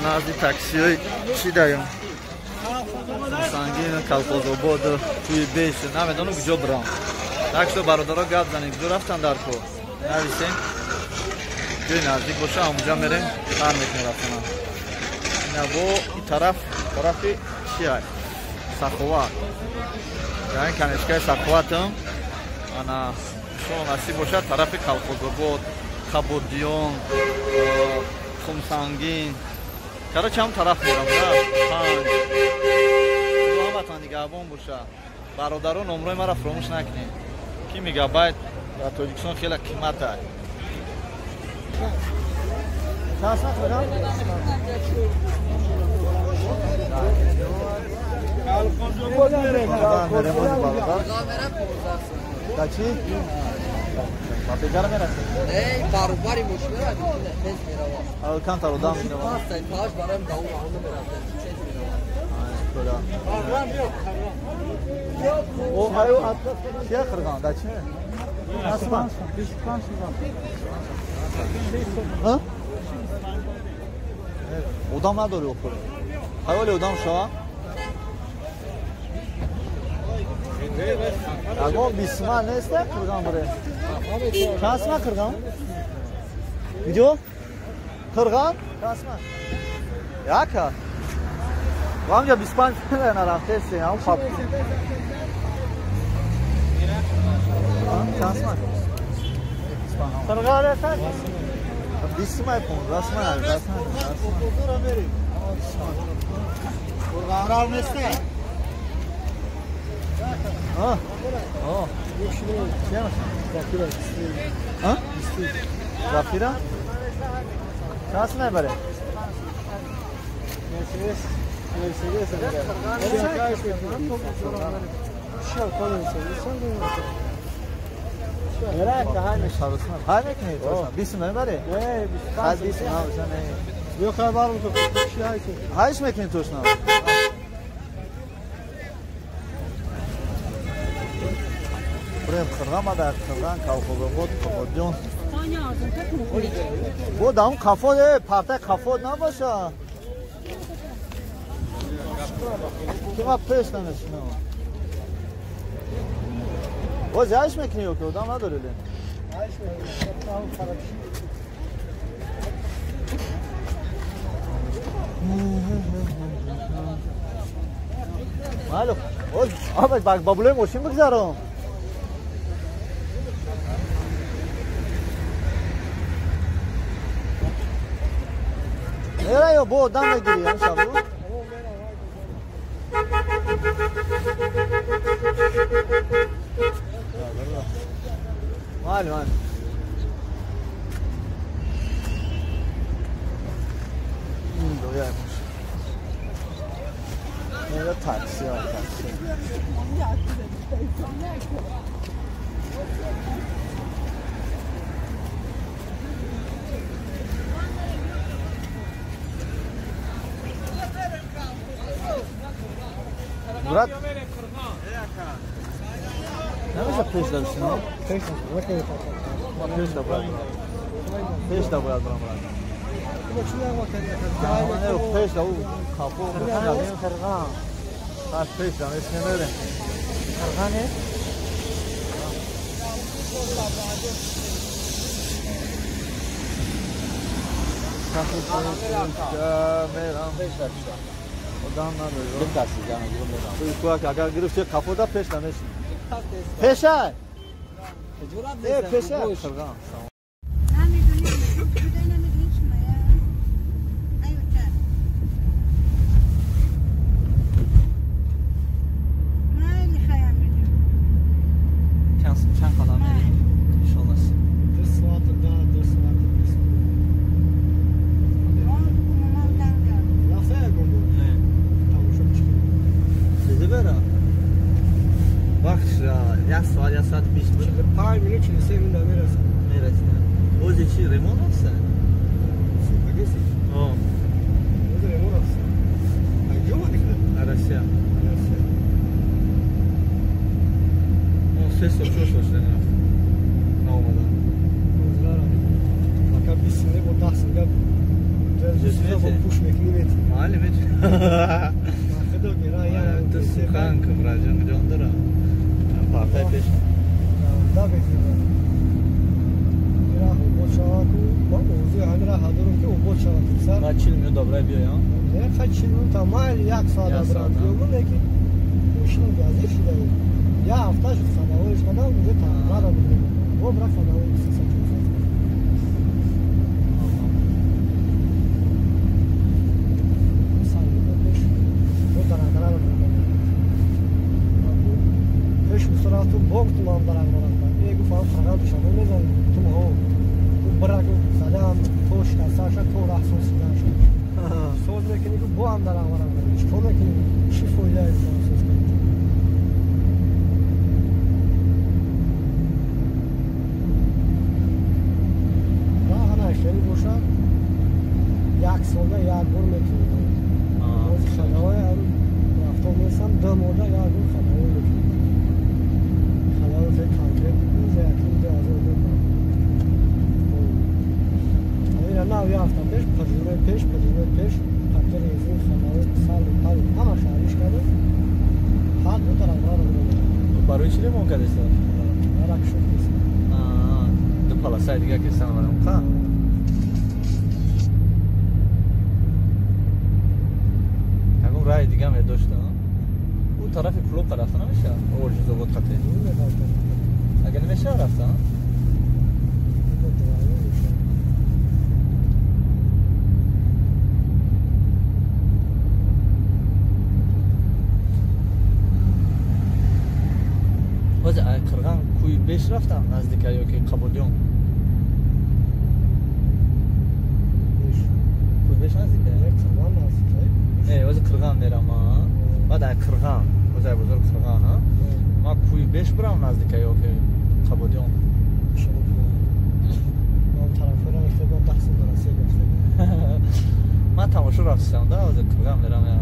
Назди таксиҳои чӣ даём? Сангин, Колхозобод, туи беш, намедонам куҷо бирам. Так что бародаро гап занем, куҷо рафтан дар кор? Нависем. Ҷои наздик боша, ҳамонҷа мерем, сар мекунем рафтана. Ина бо ин тараф, тарафи чи ай? Саховат. Яъне канишкаи Саховатам. Ана шумо насиб бошад тарафи Колхозобод, Кабудиён, Хумсангин. Короче, ҳам тараф мерам, да? Панҷ. Худо ҳаматон нигаҳбон боша. Бародарон, номрои маро фаромӯш накунед. Ки мегабайт дар Тоҷикистон хеле қимат аст. Да чӣ? Ба бегара мерасед? Не, баробари мошина тез меравад. Камтар одам меравад. Пас барои давом меравад. Тез меравад. О, аю, чия қирған? Да чӣ? Асман. 25 сом. Ҳа? Одам надори охир. Ҳаволи одам шава? Ягон бисма нест, қирған бире. Чанд сма қирған? Видео? Қирған? Чанд сма? Яка? Вамҷа 25 нарафтеси, ҳам пап. Чанд сма? Қирған аст? 20 сма, 15 сма, 18 сма. Қирған нест. А? О. А? Зафира? Чанд сма мебаре? Мерседес, Мерседес. Ҳай мекунед? 20 мебаре? Не, 20 ҳайш мекунед точно? Бурем қирған, ма дар қирған, Колхозобод, Кабодиён. Бо даун қафо, партай қафо набоша. Ки ма пеш намешинам. Боз ҳайш мекунӣ ё ки одам надори ле? Ҳайш мекунам. Малу, боз ба булои мошин бигзарам. Мера ё бо одам мегирӣ ҳамшабу? Майли, майли. Дояй мошин. Мера такси, такси. Брат, намеша пеш дабишина? Пеш да бояд брам. Пеш да бояд брам, брат. Не, пеш да, у капо. Қирған. Пас пеш да, меш намерем. Қирған е? Мерам. Пеш да бишина. Одам надори. Битаси, ҷана гирам мерам. Агар гирифти капо да пеш намешини. Пешай! Э, пешай, қирған. Чанд қадам мерем? Иншоллоҳ. 2 соат 10, 2 соат 20. Чизе бера? Вақт 1 соат, 1 соат 20 буд. 5 минут 43 минут мерасам. Мерасам. Ози чи ремонт аст? Супагеси? О. Ози ремонт аст. А ҷо омадӣ? Россия. Россия. Он 3 сол 4 сол шуда нарафт. Наомадан. Пока 20 не бо 10 гап. Пуш мекунӣ метӣ. Майли метӣ. Худо гира я. Ту сухан кун браҷон ҷон дора. Партай пеш. Да бегира. Ира обод шава ку. Ма ози ҳамира ҳадорум ки обод шава сар. Ма 40 минут добрай биёям. Не, ха 40 минут майли 1 соат добрай биём, лекин мошина газир шуда. Я ҳафта шуд хадавоиш кардам, уже тағйир буд. Во бра хадавои 23 соат. Пеш устарафтум бог тумам дарак рафтам. Е гуфт ам фақат душанбе мезанем. Тум ҳо. Гуфт бира гуфт задам то шикасташа то раҳсон сидаша. Соз мекунӣ гуфт бо ҳам дарак рафтам. Чикор мекунӣ? Чӣ фоида соз кунӣ? Раҳана хеле бошад. Як солда як бор метавонӣ. Бози хадавои рафтом месам ду мода як бор хадавой мекунӣ. Хадавои конкрет уже яким 2000 рубл. Ина нав як ҳафта пеш, пажуре пеш, қаптер резин хадавой сал пал ҳама шаҳриш кардем. Ҳад ду тараф ра Барои чӣ ремонт кардеста? Рак шуд кеса. Ду паласаи дига кесан барам. Қа? Ягон раи дига медошта? Ӯ тарафи клуб рафта намеша? Оржизобод қате. Агар намеша рафта? Боз Қирған кӯи беш рафтам наздика ё ки Қабодиён? Кӯи беш наздика? Қирған наздика. Не, боз Қирған мерам, баъд ай Қирған, боз ай бозор Қирған, ма кӯи беш бирам наздика ё ки Қабодиён? Ман тарафҳоро ихтибор 10 сол дар Россия гаштам. Ман тамошо рафтам, да, ҳозир Қирған мерам я.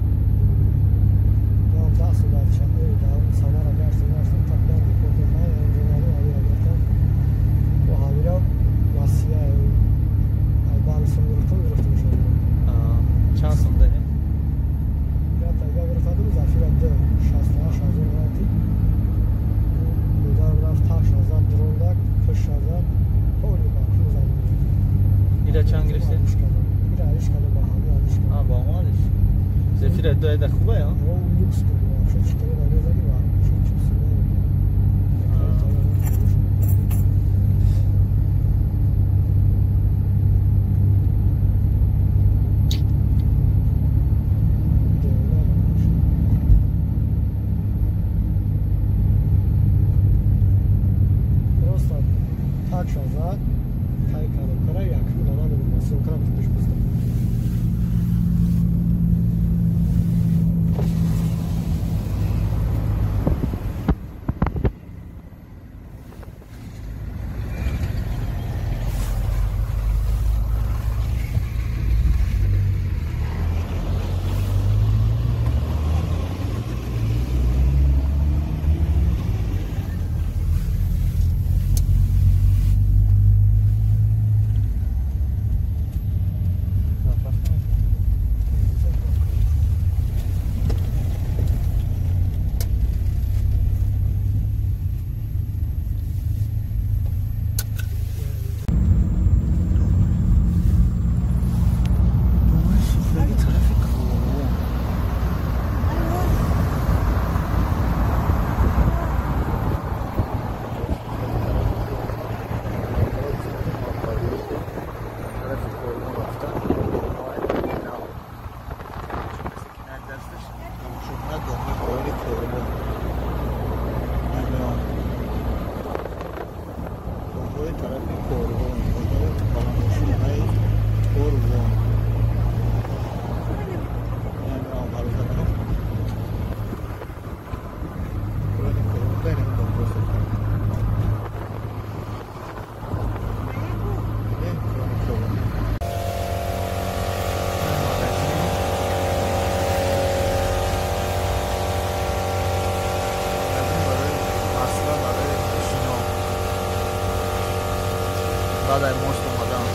Ман 10 сол дар шаҳри дар Самара гаштам, тақрибан депорт ман ҷонали ҳавира гирифтам. Бо ҳавира Россия Албан сум гирифтам шуд. Чанд сум даҳем? Я тайга гирифтам, зафира 2 68 ҳазор рафти. Будан рафт 8 ҳазор дрондак, 5 ҳазор ҳоли ба кун задам. Ира чанд гирифтӣ? Ира алиш кардам, ба ҳамин алиш кардам. Ба ҳамон алиш. Зефира 2 айда хубе, а? Люкс буд, вообще чикори намезадӣ ва чипси. Просто так шазад, тай коробкара якум дона медонам, съёмкара пеш бистам. Баъд ай мост омадам.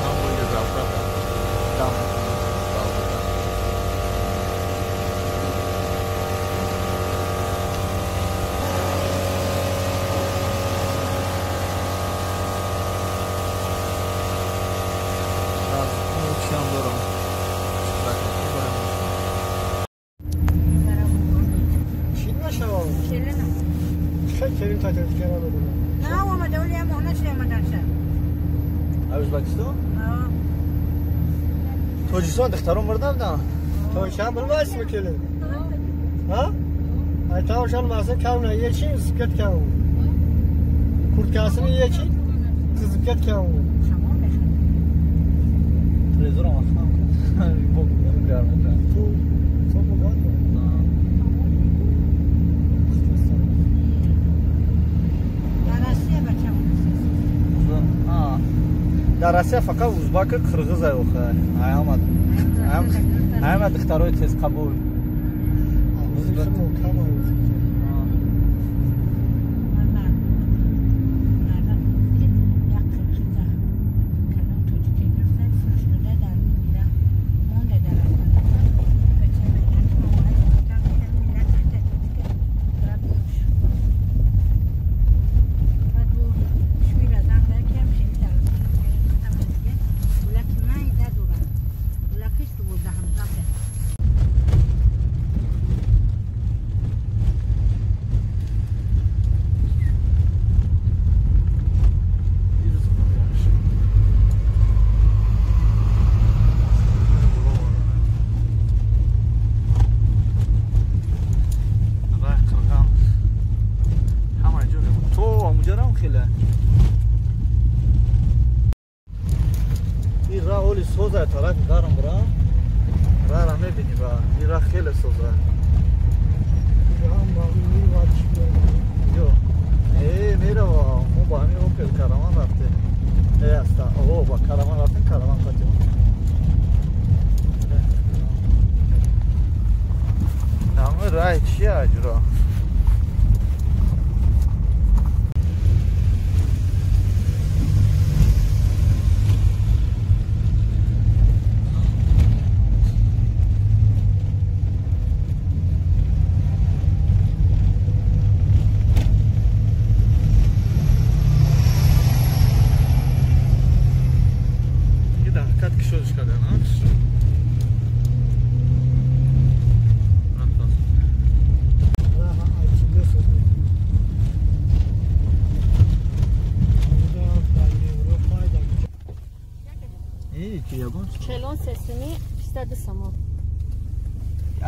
Ҳам бои заправка. Кам Тоҷикистон духтарон бурда буданд? Тоҷикистон бурмайсизми келин? Ҳа? Айтамшон масалан камна yeching, qizib ketgan u. Kurtkasini yeching, qizib ketgan u. Televizor ham garmda. Tu Дар Россия фақат узбака қирғиз охе. Аямад. Аямад духтарои тез қабул.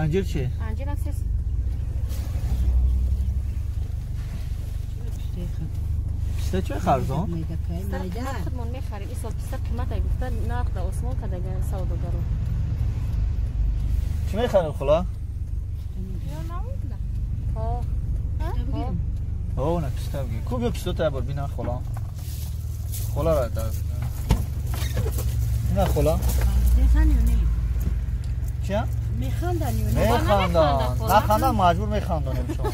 Анҷир чи? Анҷир сес. Писта чӣ харзон? Худмон мехарем. Ин сол писта қимат ай гуфта нарх да осмон кадаган савдогаро. Чӣ мехарем хула? О, на писта бигир. Ку биё писта та бор бина хула. Хула ра да. На хула. Чӣ? Механданд. Наханданд маҷбур механдонем шумо.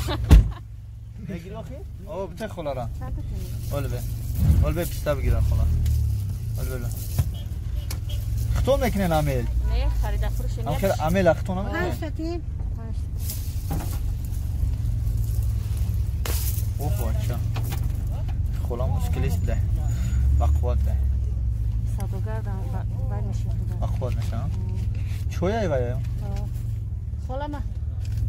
Мегири охи? О, бите хулара. Ол бе. Ол бе писта бигирам хула. Ол бе. Хто мекунен амел? Не, харида фурӯш не. Амхел амел хто намекунен? О, бача. Хула мушкилист да. Ба қувват да. Савдогар бар мешавад. Ба қувват мешавад? Чой вай? Холама.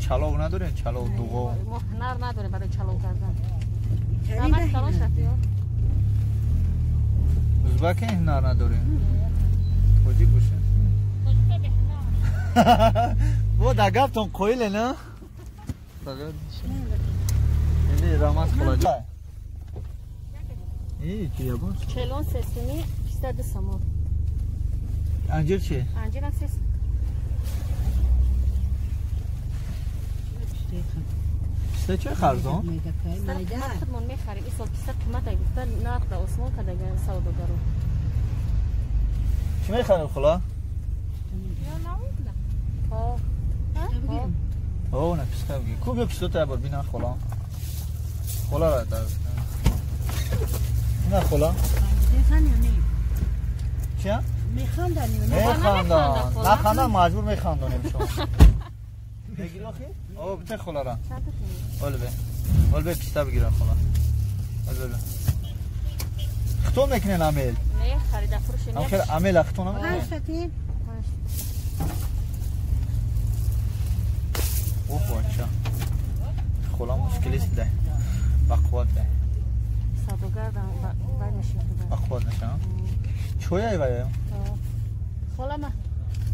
Чалов надорем, чалов дуғо. Мо ҳунар надорем барои чалов кардан. Намак калон шафиё. Узбаке ҳунар надорем. Тоҷик бошем. Бо да гаптон қоиле на? Ини рамаз холаҷа. И чи ягон? Челон сесуми 52 сомон. Анҷир чи? Анҷир сес. Писта чӣ харзон? Худмон мехарем. Ин сол писта қимат ай гуфта нарх да осмон кадаган савдогаро. Чӣ мехарем хула? О, на писта бигир. Ку биё писта та бор бина хула. Хула ра да. На хула. Чӣ? Механданд. Наханданд маҷбур механдонем шумо. Мегири охи? О, бите холара. Олбе. Олбе писта бигирам хола. Олбе. Хто мекунен амел? Не, харида фурӯши не. Амхел амел хто намекунен? 5 та. Оҳ, бача. Хола мушкилист да. Ба қувват да. Садогар бай мешин. Ба қувват мешин. Чоя вай? Хола ма.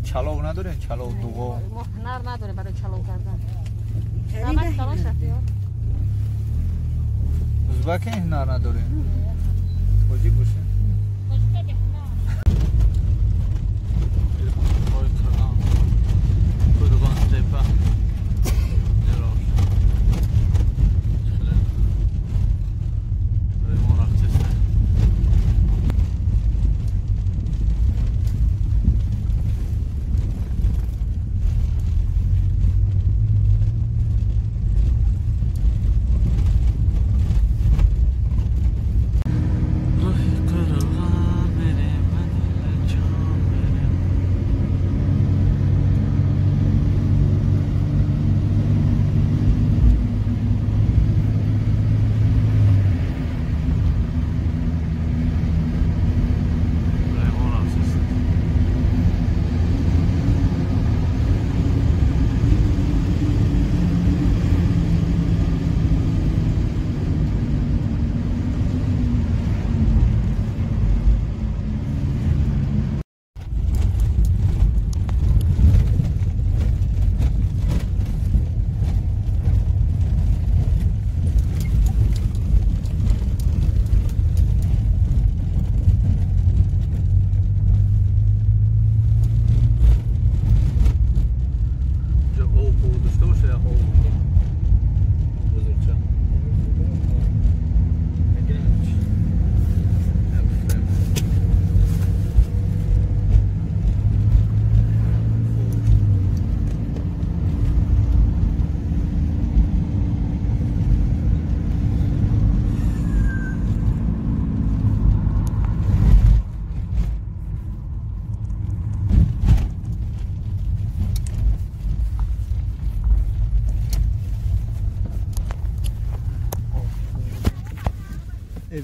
Чалов надорем, чалов дуғо. Мо ҳунар надорем барои чалов кардан. Намак калон шафти. Узбаке ҳунар надорем. Тоҷик бошем.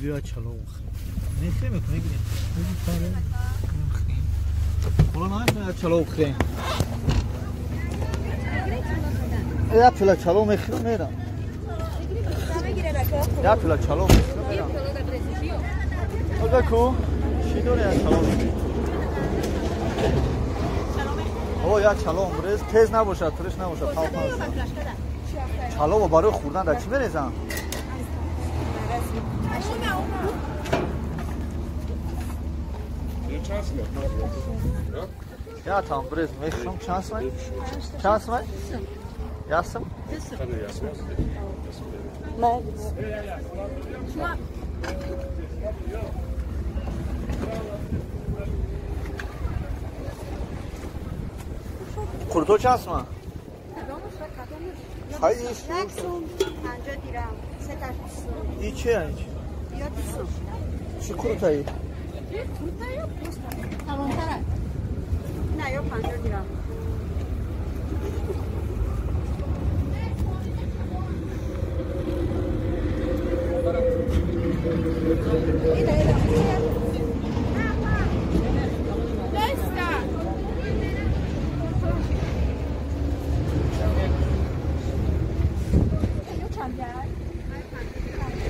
بیا چلو میخریم میگیریم خلا نه چلو بخریم یا پلا چلو میخریم میرم یا پلا چلو میخریم میرم کو چی داره یا چلو او یا چلو امروز تیز نباشه ترش نباشه چلو برای خوردن در چی بریزم؟ Ya tam brez mexşum çans mı? Çans mı? Yasım? Kurto çans mı? Hayır. İçi yani. Чи крутаи?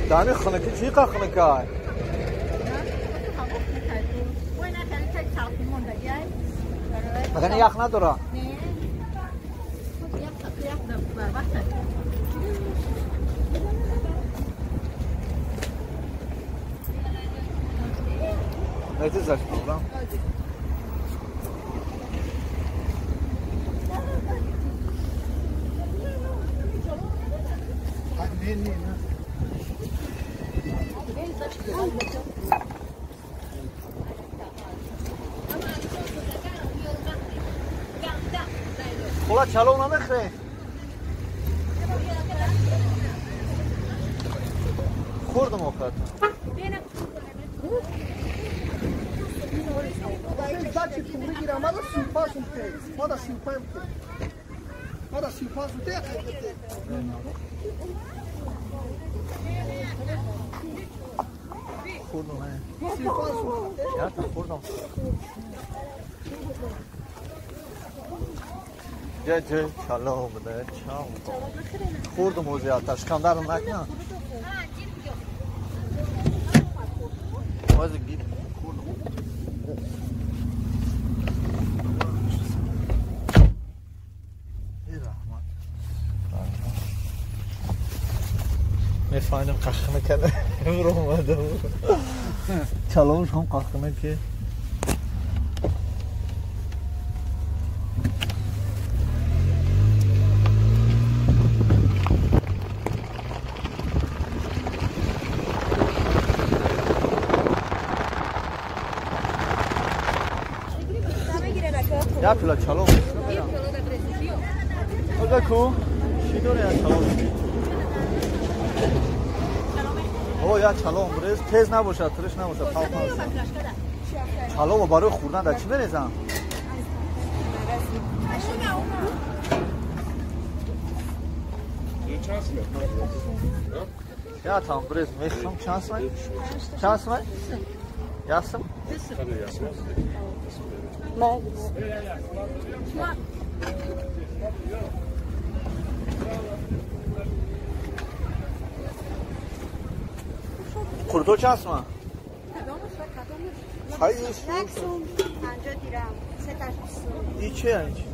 Дами хнаки чи қа хнакай? Магар ях надора? Не зашла, да? Хола чалов намехре? Хӯрдам охират. جه چلو بده چاو خوردم اوزی آتش کم درم نکنم اوزی گیر خوردم ای رحمت میفهمیدم قخنه کنه امرو اومده بود چلوش هم قخنه که یا پیلا چالو کو چی داره یا چالو او یا چالو امروز تیز نباشه ترش نباشه پاو پاو چالو برای خوردن در چی بریزم یا tam brez میخوام چند سمه چند سمه یاسم قورتو چند سمه؟ یک سوم 50 دیرم سه تاش 20 این چه یعنی چی؟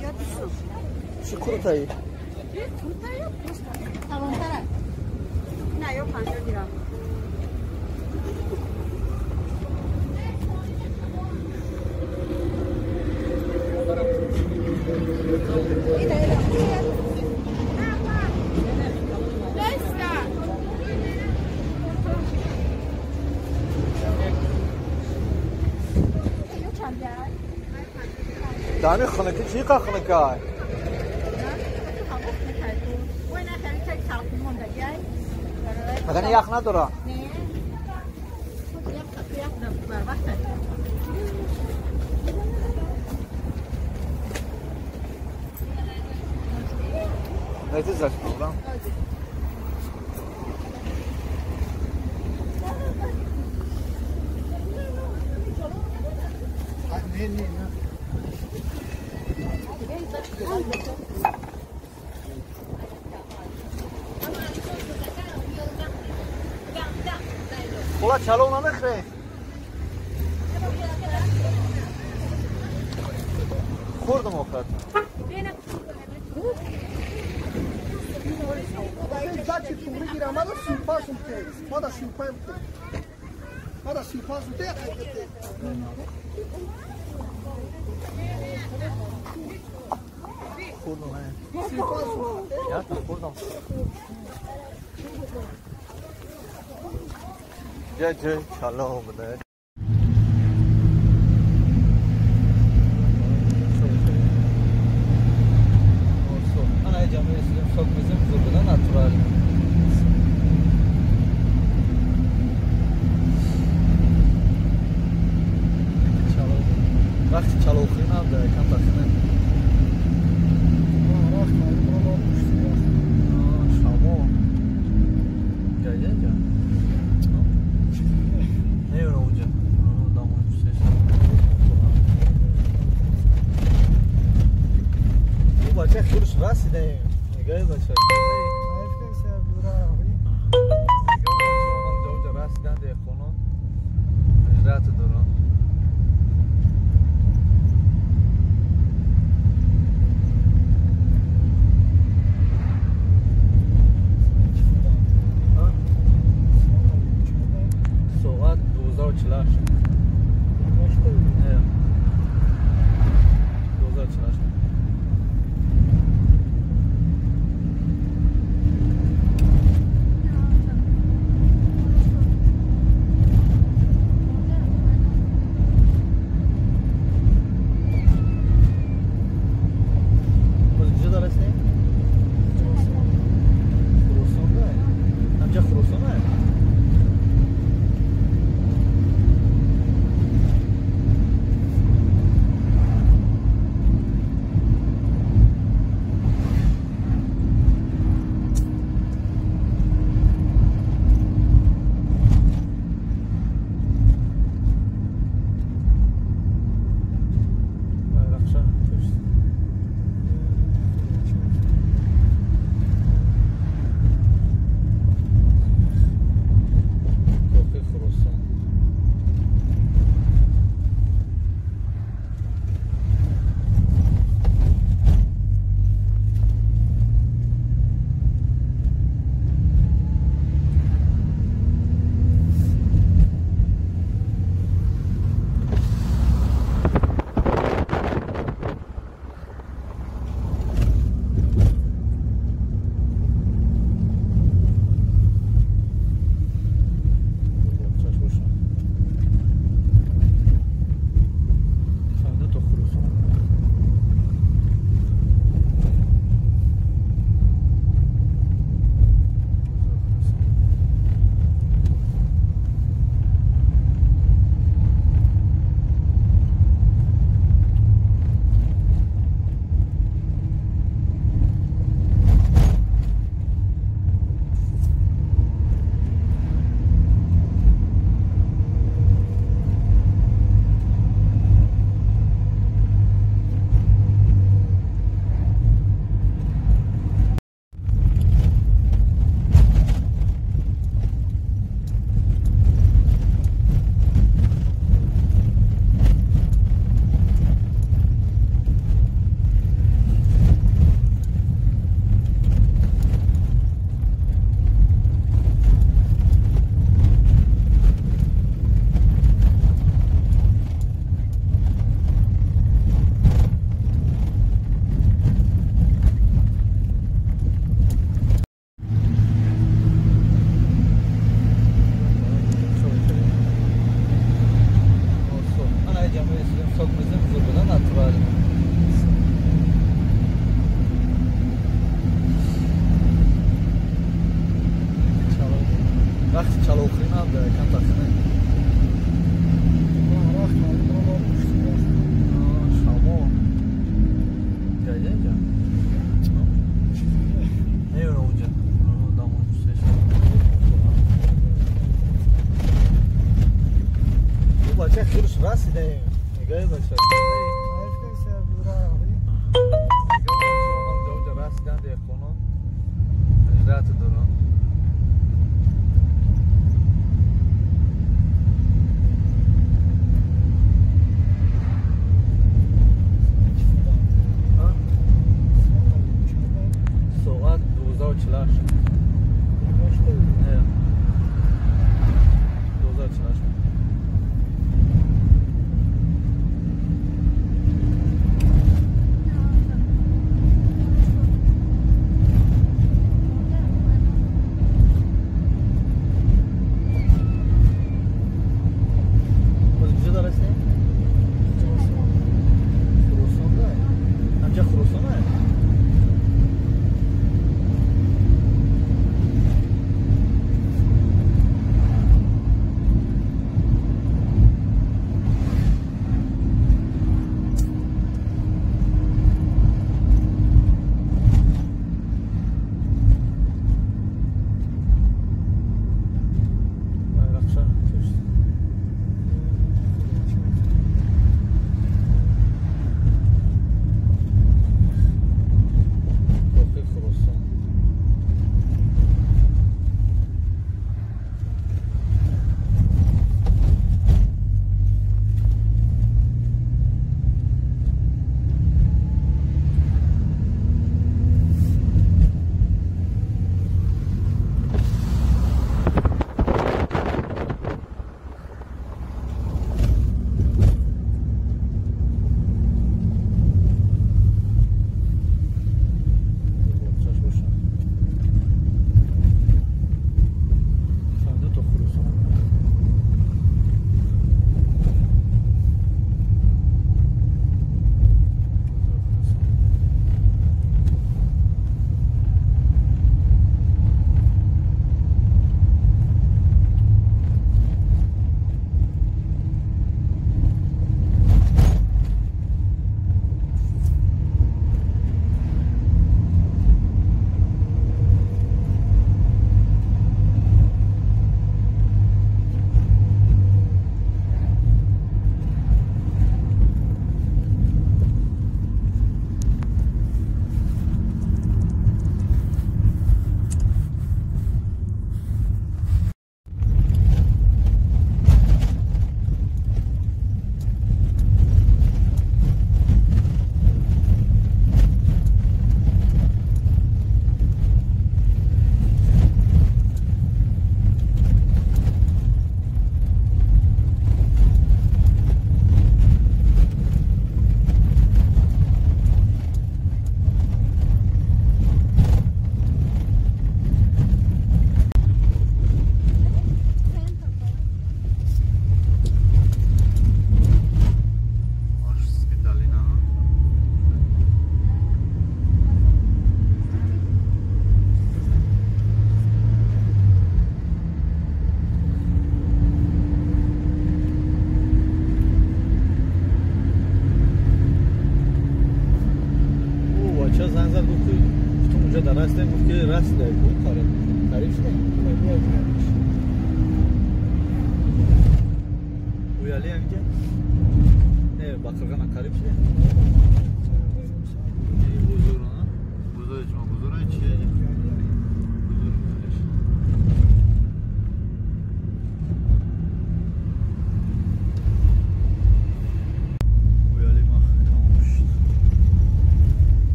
یا 20 چی قورتایی؟ قورتایی تمام‌تره نه یا 50 دیرم دانی خنکه چی کا خنکه ای؟ مگه یخ نداره؟ نه تیز problem. نه نه نه خولا چلو نمیخره خوردم آخر خوردم جه جه چلو بده انا جمعی سوق میزم زور ناتورال چلو وقتی چلو خوریم ده کم تخنه شما گیه نه اونجا او بچه خیرش رسیده نگاه بچه نگاه بچه اومد رسیدن ده خونه اجرات دارم ساعت 12:48 نه 12:48 Правильно. Вақти чалоқӣ набуда, кам тахмин. Шамо. Гаҷа? Не, унҷа. Дамон ӯ бача хирш расида. Нигоҳ бача. Расидан деҳқонон. Ҳиҷрат доранд. Соат 12:48. 12:48.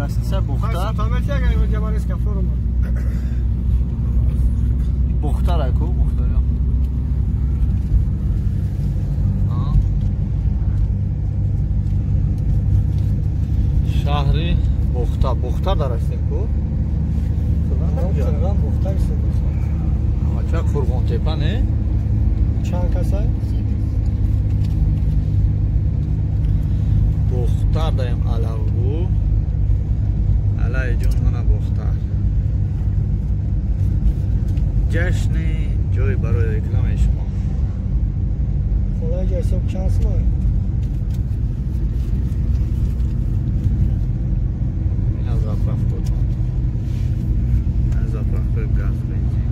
Гостиница Бохтар. Бохтар аку, Бохтар. Шаҳри Бохтар, Бохтар дар ҳастем ку? Қурғон Бохтар истем. Ча Қурғонтепа не? Чанд каса? Бохтар даем алавгу. Алай ҷон мана Бохтар. Ҷашни ҷой барои рекламаи шумо. Холаи ҷой ҳисоб чанд сум? Ина заправка. Заправка газ бензин.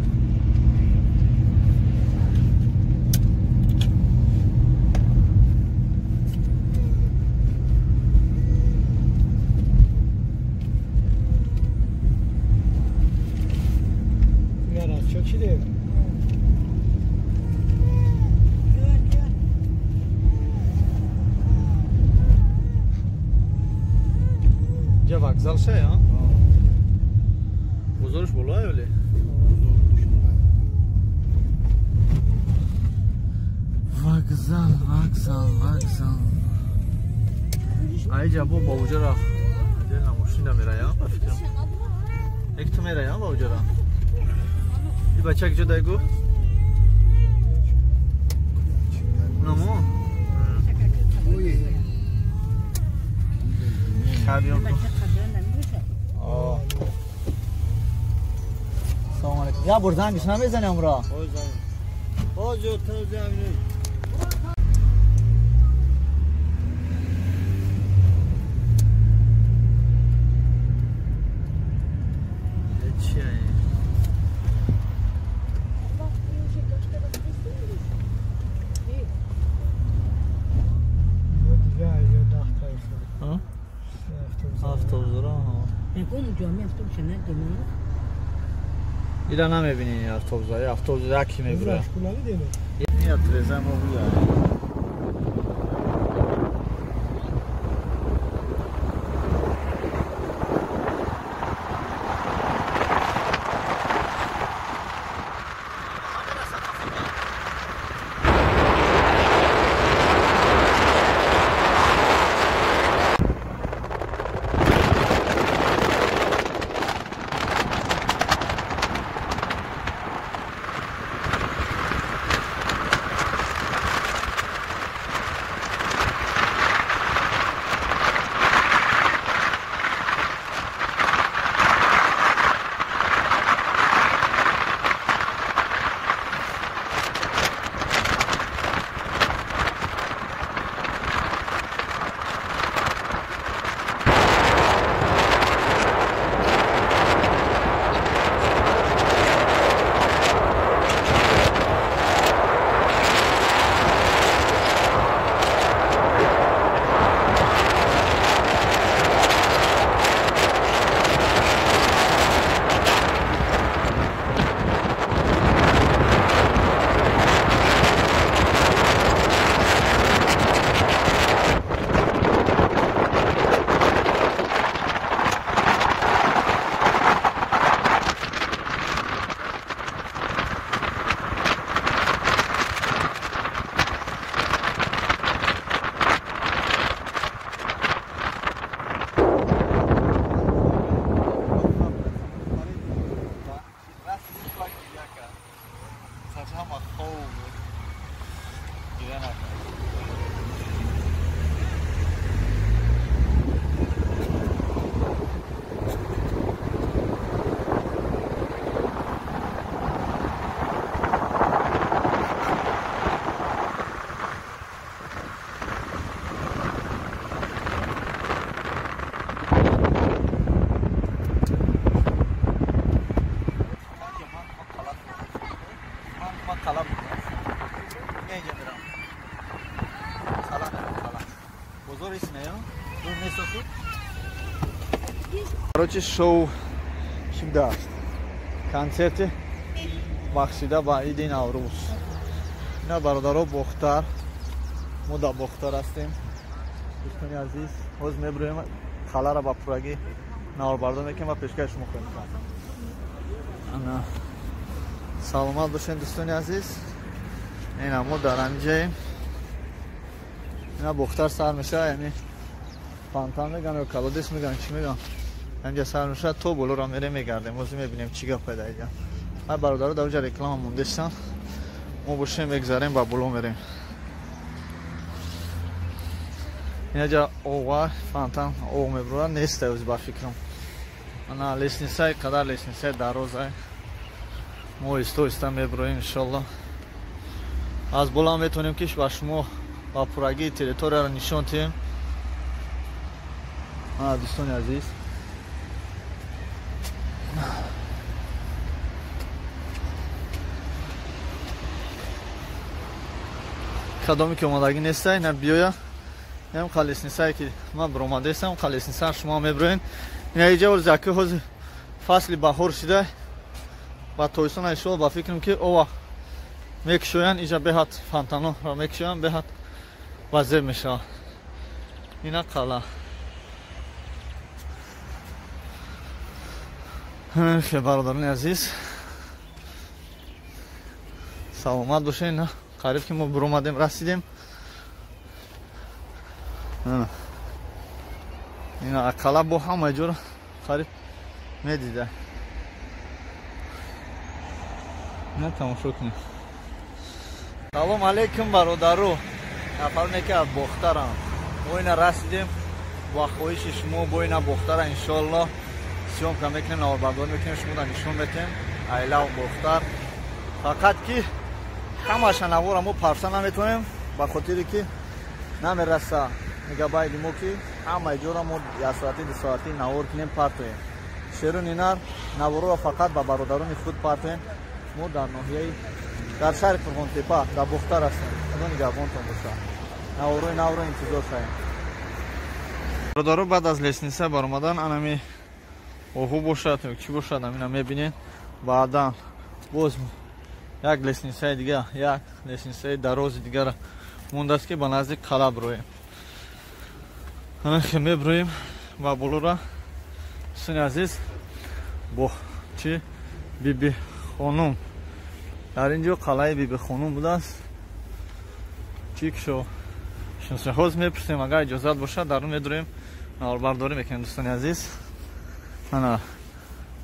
Вокзал ше, а? Бозорш болае вале? Вокзал, вокзал, вокзал. Айҷа бо бауҷара. Дела мошина мераям, ба фикрам. Як ту мераям бауҷара. И бача куҷо дай гуфт? Намо? سلام علیکم. یا بر زنگش نمیزنی امرا؟ اینا نمیبینی автобусҳо, автобус яки мебура. Ин треза мо буя. Короче, шоу шудаст. Концерти бахшида ба иди Наврӯз. Ина бародаро Бохтар. Мо дар Бохтар ҳастем. Дӯстони азиз, ҳоз мебурем қалара ба пурагӣ наворбардор мекунем ва пешкаши шумо хоҳем кард. Ана саломат бошед дӯстони азиз. Ина мо дар ҳаминҷаем. Ина Бохтар сар мешавад, яъне фонтан меган ё колодец меган, чӣ меган. Ҳаминҷа сар мешавад, то болоро мерем мегардем. Ҳозир мебинем чӣ гап пайда иҷа. Ай бародаро дар онҷа реклама мондестан. Мо бошем мегзарем ба боло мерем. Инаҷа оға, фонтан оғ мебурад, нест ҳози ба фикрам. Ана лестницаи қадар лестницаи дарозай. Мо оҳиста оҳиста мебуроем иншолло. Аз боло метавонем ки ба шумо ба пуррагии территорияро нишон диҳем. Ана дӯстони азиз. Кадоме ки омадагӣ нестай, на биёя. Ин лестницае ки ман биромадаистам, лестница шумо мебироен. Ина иҷа ҳози яки ҳози фасли баҳор шида ба тобистон иншоалло ба фикрам ки ова мекушоянд, иҷа беҳад фонтанҳоро мекушоянд, беҳад вазеб мешавад. Ина қалъа. Хе бародарони азиз, саломат бошед. Ина қариб ки мо биромадем, расидем. Ина қалъа бо ҳама ҷоро қариб медида. Ина тамошо кунед. Салом алейкум бародару, нафароне ки аз Бохтарам. Мо ина расидем ба хоҳиши шумо, бо ина Бохтара иншоалло съёмка мекунем, наворбардорӣ мекунем, шуморо нишон метем. Айлав Бохтар. Фақат ки ҳамаша навора мо парса наметавонем, ба хотире ки намераса мегабайти мо ки ҳамаи ҷоро мо як соати ду соати навор кунем, партоем. Шеруни нар наворро фақат ба бародарони худ партоем. Мо дар ноҳияи дар шаҳри Қурғонтепа дар Бохтар ҳастем. Худо нигаҳбонтон бошад. Наворои навро интизор шавем. Бародаро, баъд аз лестница баромадан анами оҳу бошад ё чӣ бошад, амина мебинед. Баъдан боз як лестницаи дига, як лестницаи дарози дигара мондааст ки ба назди қалъа бироем. Ана мебироем ба болора. Дӯстони азиз, бо чӣ Биби хонум дар ин ҷо қалъаи Биби хонум будааст. Чӣ кишо шиносаҳоз мепурсем, агар иҷозат бошад дар он медурем, наворбардорӣ мекунем. Дӯстони азиз, ана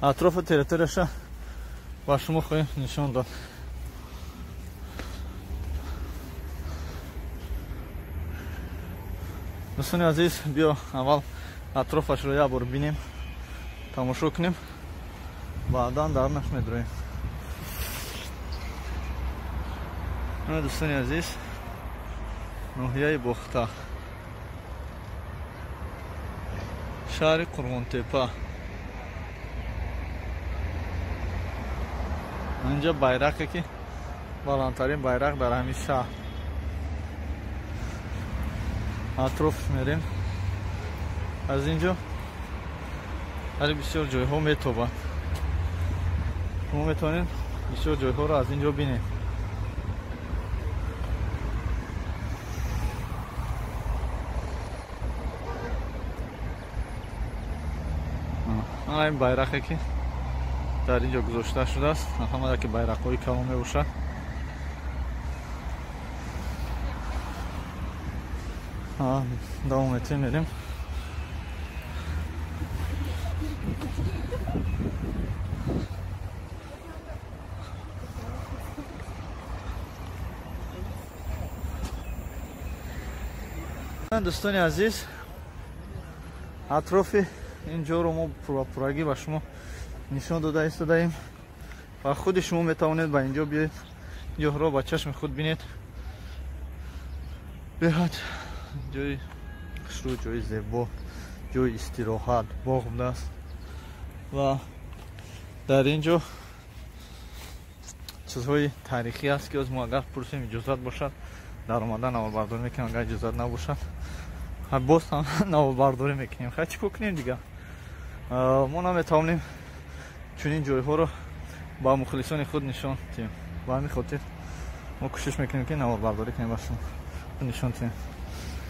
атрофу территорияша ба шумо хоҳем нишон дод. Дӯстони азиз, биё аввал атрофашро як бор бинем, тамошо кунем, баъдан дарунаш медуроем. Дӯстони азиз, ноҳияи Бохтар, шаҳри Қурғонтепа. Инҷа байрақе ки баландтарин байрақ дар ҳамин шаҳр. Атрофш мерем. Аз инҷо ҳали бисёр ҷойҳо метобад. Шумо метавонед бисёр ҷойҳоро аз инҷо бинед. Ин байрақе ки дар инҷо гузошта шудааст, ҳама яке байрақҳои калон мебошад. Давом метем, мерем. Дӯстони азиз, атрофи ин ҷоро мо пуррагӣ ба шумо нишон дода истодаем ва худи шумо метавонед ба инҷо биёед, ҷоҳро ба чашми худ бинед. Беҳад ҷои хушрӯ, ҷои зебо, ҷои истироҳат, боғ будааст ва дар ин ҷо чизҳои таърихӣ аст ки оз мо агар пурсем иҷозат бошад дар омадан наворбардорӣ мекунем, агар иҷозат набошад боз ҳам наворбардорӣ мекунем. Хай чӣ кор кунем дигар? Мо наметавонем чунин ҷойҳоро ба мухлисони худ нишон диҳем. Ба ҳамин хотир мо кӯшиш мекунем ки наворбардорӣ кунем, ба шумо нишон диҳем.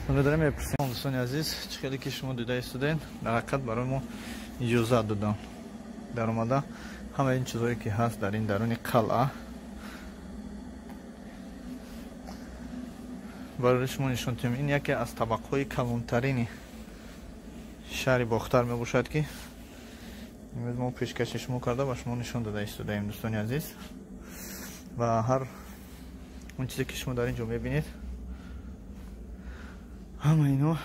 Медорем мепурсем. Дӯстони азиз, чӣ хеле ки шумо дида истодед, дар ҳақиқат барои мо иҷозат додам даромада ҳама ин чизҳое ки ҳаст дар ин даруни қалъа барои шумо нишон диҳем. Ин яке аз табақҳои калонтарини шаҳри Бохтар мебошад, ки имрӯз мо пешкаши шумо карда ба шумо нишон дода истодаем, дӯстони азиз. Ва ҳар он чизе ки шумо дар ин ҷо мебинед, ҳама ино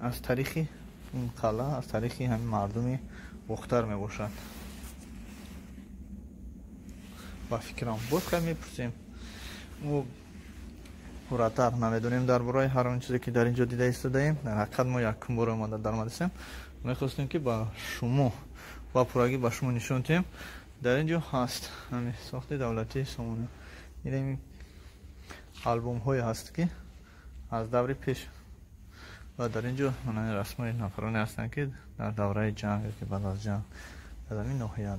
аз таърихи ин қалъа, аз таърихи ҳамин мардуми Бохтар мебошад. Ба фикрам боз хай мепурсем, мо пурратар намедонем дар бораи ҳар он чизе ки дар ин ҷо дида истодаем. Дар ҳақиқат мо якум бор омада даромадастем, мехостем ки ба шумо ба пуррагӣ ба шумо нишон диҳем. Дар ин ҷо ҳаст ҳамин сохти давлатии Сомона. Ин албомҳое ҳаст ки аз даври пеш ва дар ин ҷо расмҳои нафароне ҳастанд ки дар давраи ҷанг ё ки баъд аз ҷанг дар ҳамин ноҳия.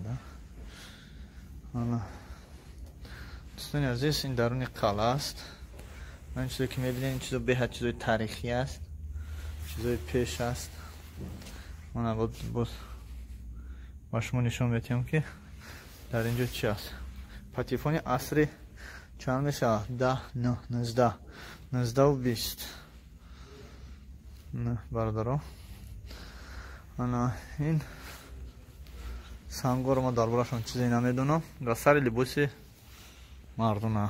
Дӯстони азиз, ин даруни қалъа аст. Ман чизе ки мебинед, ин чизо беҳад чизои таърихӣ аст, чизои пеш аст. Ман боз ба шумо нишон медиҳам ки дар ин ҷо чи аст. Патефони асри чанд мешавад? 10, 9, 19, 19 20. Бародаро, ана ин сангоро ман дар борашон чизе намедонам. Дар сари либоси мардуна.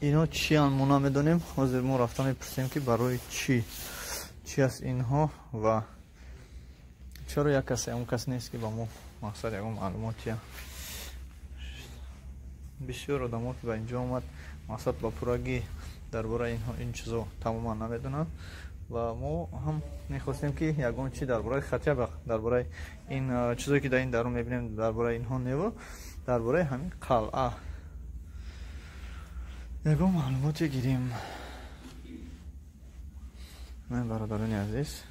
Ино чиян мо намедонем. Ҳозир мо рафта мепурсем ки барои чӣ чи аст инҳо ва чаро як касе он кас нест ки ба мо мақсад ягон маълумотия. Бисёр одамо ки ба инҷо омад, мақсад ба пуррагӣ дар бораи ин чизо тамоман намедонанд ва мо ҳам мехостем ки ягон чи дар бораи хатия, дар бораи ин чизое ки дар ин дарун мебинем, дар бораи инҳо неву дар бораи ҳамин қалъа ягон маълумоте гирем. Ман бародарони азиз,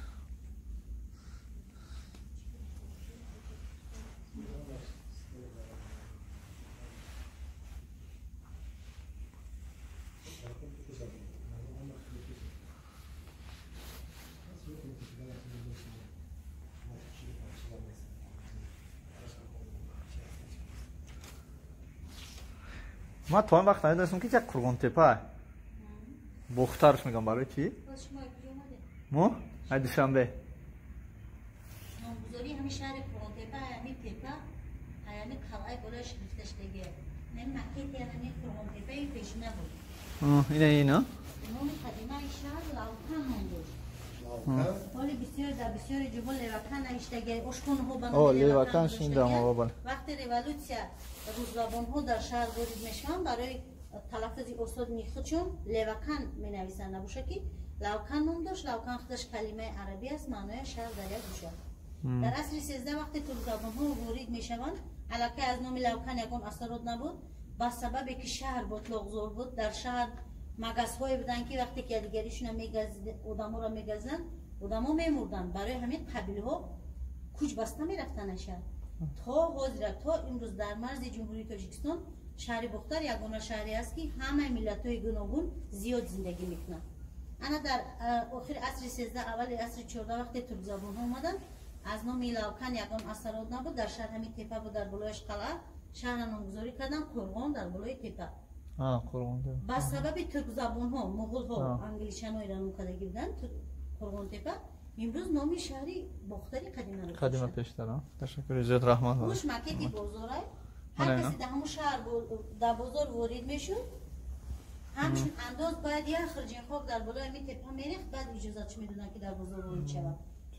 ман то он вақт намедонистам ки як Қурғонтепа Бохтарш мегам. Барои чӣ? Мо ай Душанбе. Номгузории ҳамин шаҳри Қурғонтепа, ҳамин тепа, ҳамин қалъаи болояш гирифташудагия. Ҳамин макети ҳамин Қурғонтепаи пешина буд. Ина ина? Номи қадимаи шаҳр Лавкан ном дошт. Ҳоли бисёр дар бисёри ҷоҳо Левакан навиштагия. Ошхонаҳо ба номи Левакан шунидам. Вақте революсия рӯззабонҳо дар шаҳр ворид мешаванд, барои талаффузи осони худшон Левакан менависанд. Набошад ки Лавкан ном дошт. Лавкан худаш калимаи арабӣ аст, маънояш шаҳр дар як гӯша. Дар асри 13 вақте туркзабонҳо ворид мешаванд, аллакай аз номи Лавкан ягон асарот набуд. Ба сабабе ки шаҳр ботлоқзор буд, дар шаҳр магазҳое буданд ки вақте ки якдигаришона одаморо мегазиданд, одамо мемурданд. Барои ҳамин қабилҳо кӯч баста мерафтанд аз шаҳр. То ҳозира, то имрӯз дар марзи Ҷумҳурии Тоҷикистон шаҳри Бохтар ягона шаҳре аст ки ҳамаи миллатҳои гуногун зиёд зиндагӣ мекунанд. Ана дар охири асри 13, аввали асри 14 вақте туркзабонҳо омаданд, аз номи Лавкан ягон асарот набуд. Дар шаҳр ҳамин тепа буд, дар болояш қалъа. Шаҳрро номгузорӣ карданд Қурғон дар болои тепа. Ба сабаби туркзабонҳо, муғулҳо, англичанҳо ира ном кардагӣ буданд Қурғонтепа. Имрӯз номи шаҳри Бохтари қадима қадима пештара. Ташаккури зиёд, раҳмат. Гӯш макети бозорай. Ҳар касе дар ҳамун шаҳр дар бозор ворид мешуд, ҳамчун андоз бояд як хирҷин хок дар болои ҳамин тепа мерехт, баъд иҷозатш медоданд ки дар бозор ворид шавад.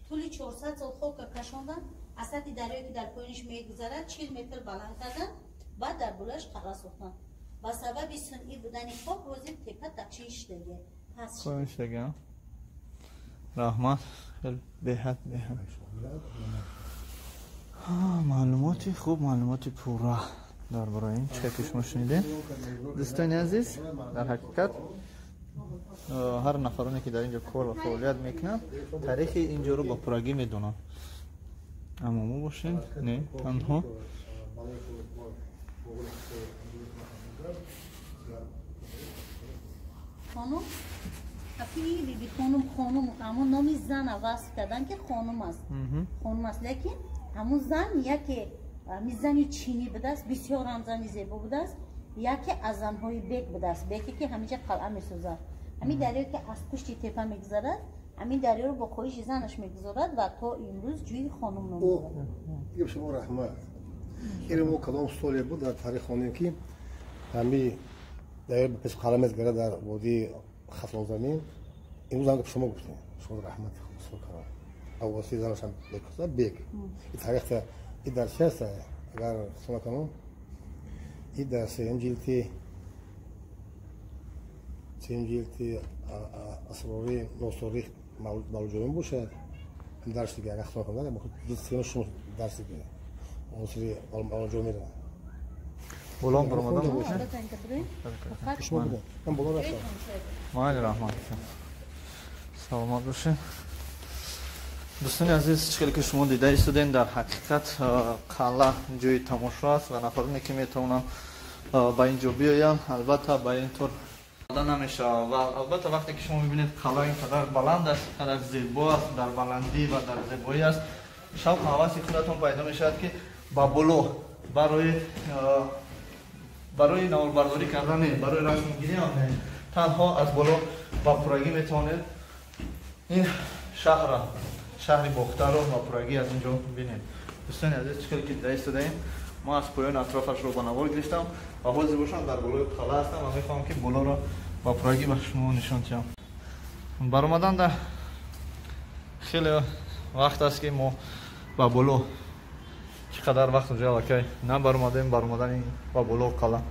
Тӯли 400 сол хока кашонданд, аз сатҳи дарёе ки дар поёниш мегузарад 40 метр баланд карданд, баъд дар болояш қалъа сохтанд. Ба сабаби сунъӣ будани хок ҳозир тепа тақчин шудагия, паст шудагия. Раҳмат, хеле беҳад беҳад маълумоти хуб, маълумоти пурра дар бораи ин чизе ки шумо шунидем. Дӯстони азиз, дар ҳақиқат ҳар нафароне ки дар ин ҷо кор ва фаъолият мекунанд, таърихи ин ҷоро ба пуррагӣ медонанд. Аммо мо бошем не танҳо Хонум апи Биби Хонум, хонум ҳамон номи зана васф кардан ки хонум аст. Хонум аст, лекин ҳамон зан яке ҳамин зани чинӣ будааст, бисёр ҳам зани зебо будааст, яке аз занҳои бек будааст, беке ки ҳаминҷа қалъа месозад. Ҳамин дарёе ки аз пушти тепа мегузарад, ҳамин дарёро бо хоҳиши занаш мегузорад ва то имрӯз ҷӯи хонум ном дорад. Дигар шумо раҳмат. Ин мо кадом соле буд дар таърих хонем ки ҳамин дарё ба пеш қалъа мегузарад дар водии Хатлонзамин. Имрӯз ҳам шумо гуфтем. Шумо раҳмат худо карам. Аввалси занаш ҳам бек, бек. Ин таърихта ин дар чи аст, агар хато накунам, ин дар сеюм ҷилди асрори носорих мавлуҷоён бошад. Ҳам дарси дига, агар хато накунам, ҷилди сеюм шумо дарси дига. Осри мавлуҷо меравад. Болон баромадан бошад? Шумо будем. Ман боло рафтам. Майли, раҳмат. Саломат бошед. Дӯстони азиз, чӣ хеле ки шумо дида истодем, дар ҳақиқат қалъа ҷои тамошо аст ва нафароне ки метавонанд ба ин ҷо биёянд, албатта ба ин тур намешавад. Ва албатта вақте ки шумо мебинед қалъа ин қадар баланд аст, ин қадар зебо аст, дар баландӣ ва дар зебоӣ аст, шавқу ҳаваси худатон пайдо мешавад ки ба боло барои наворбардорӣ кардан не, барои расмгирӣ ҳам не, танҳо аз боло ба пуррагӣ метавонед ин шаҳрро, шаҳри Бохтарро ба пуррагӣ аз ин ҷо бинед. Дӯстони азиз, чӣ хеле ки дида истодаем, мо аз поёни атрофашро ба навор гирифтам ва ҳозир бошам дар болои қалъа ҳастам ва мехоҳам ки болоро ба пуррагӣ ба шумо нишон диҳам. Баромадан дар хеле вақт аст ки мо ба боло чӣ қадар вақт уже аллакай набаромадем, баромадани ба боло қалъа.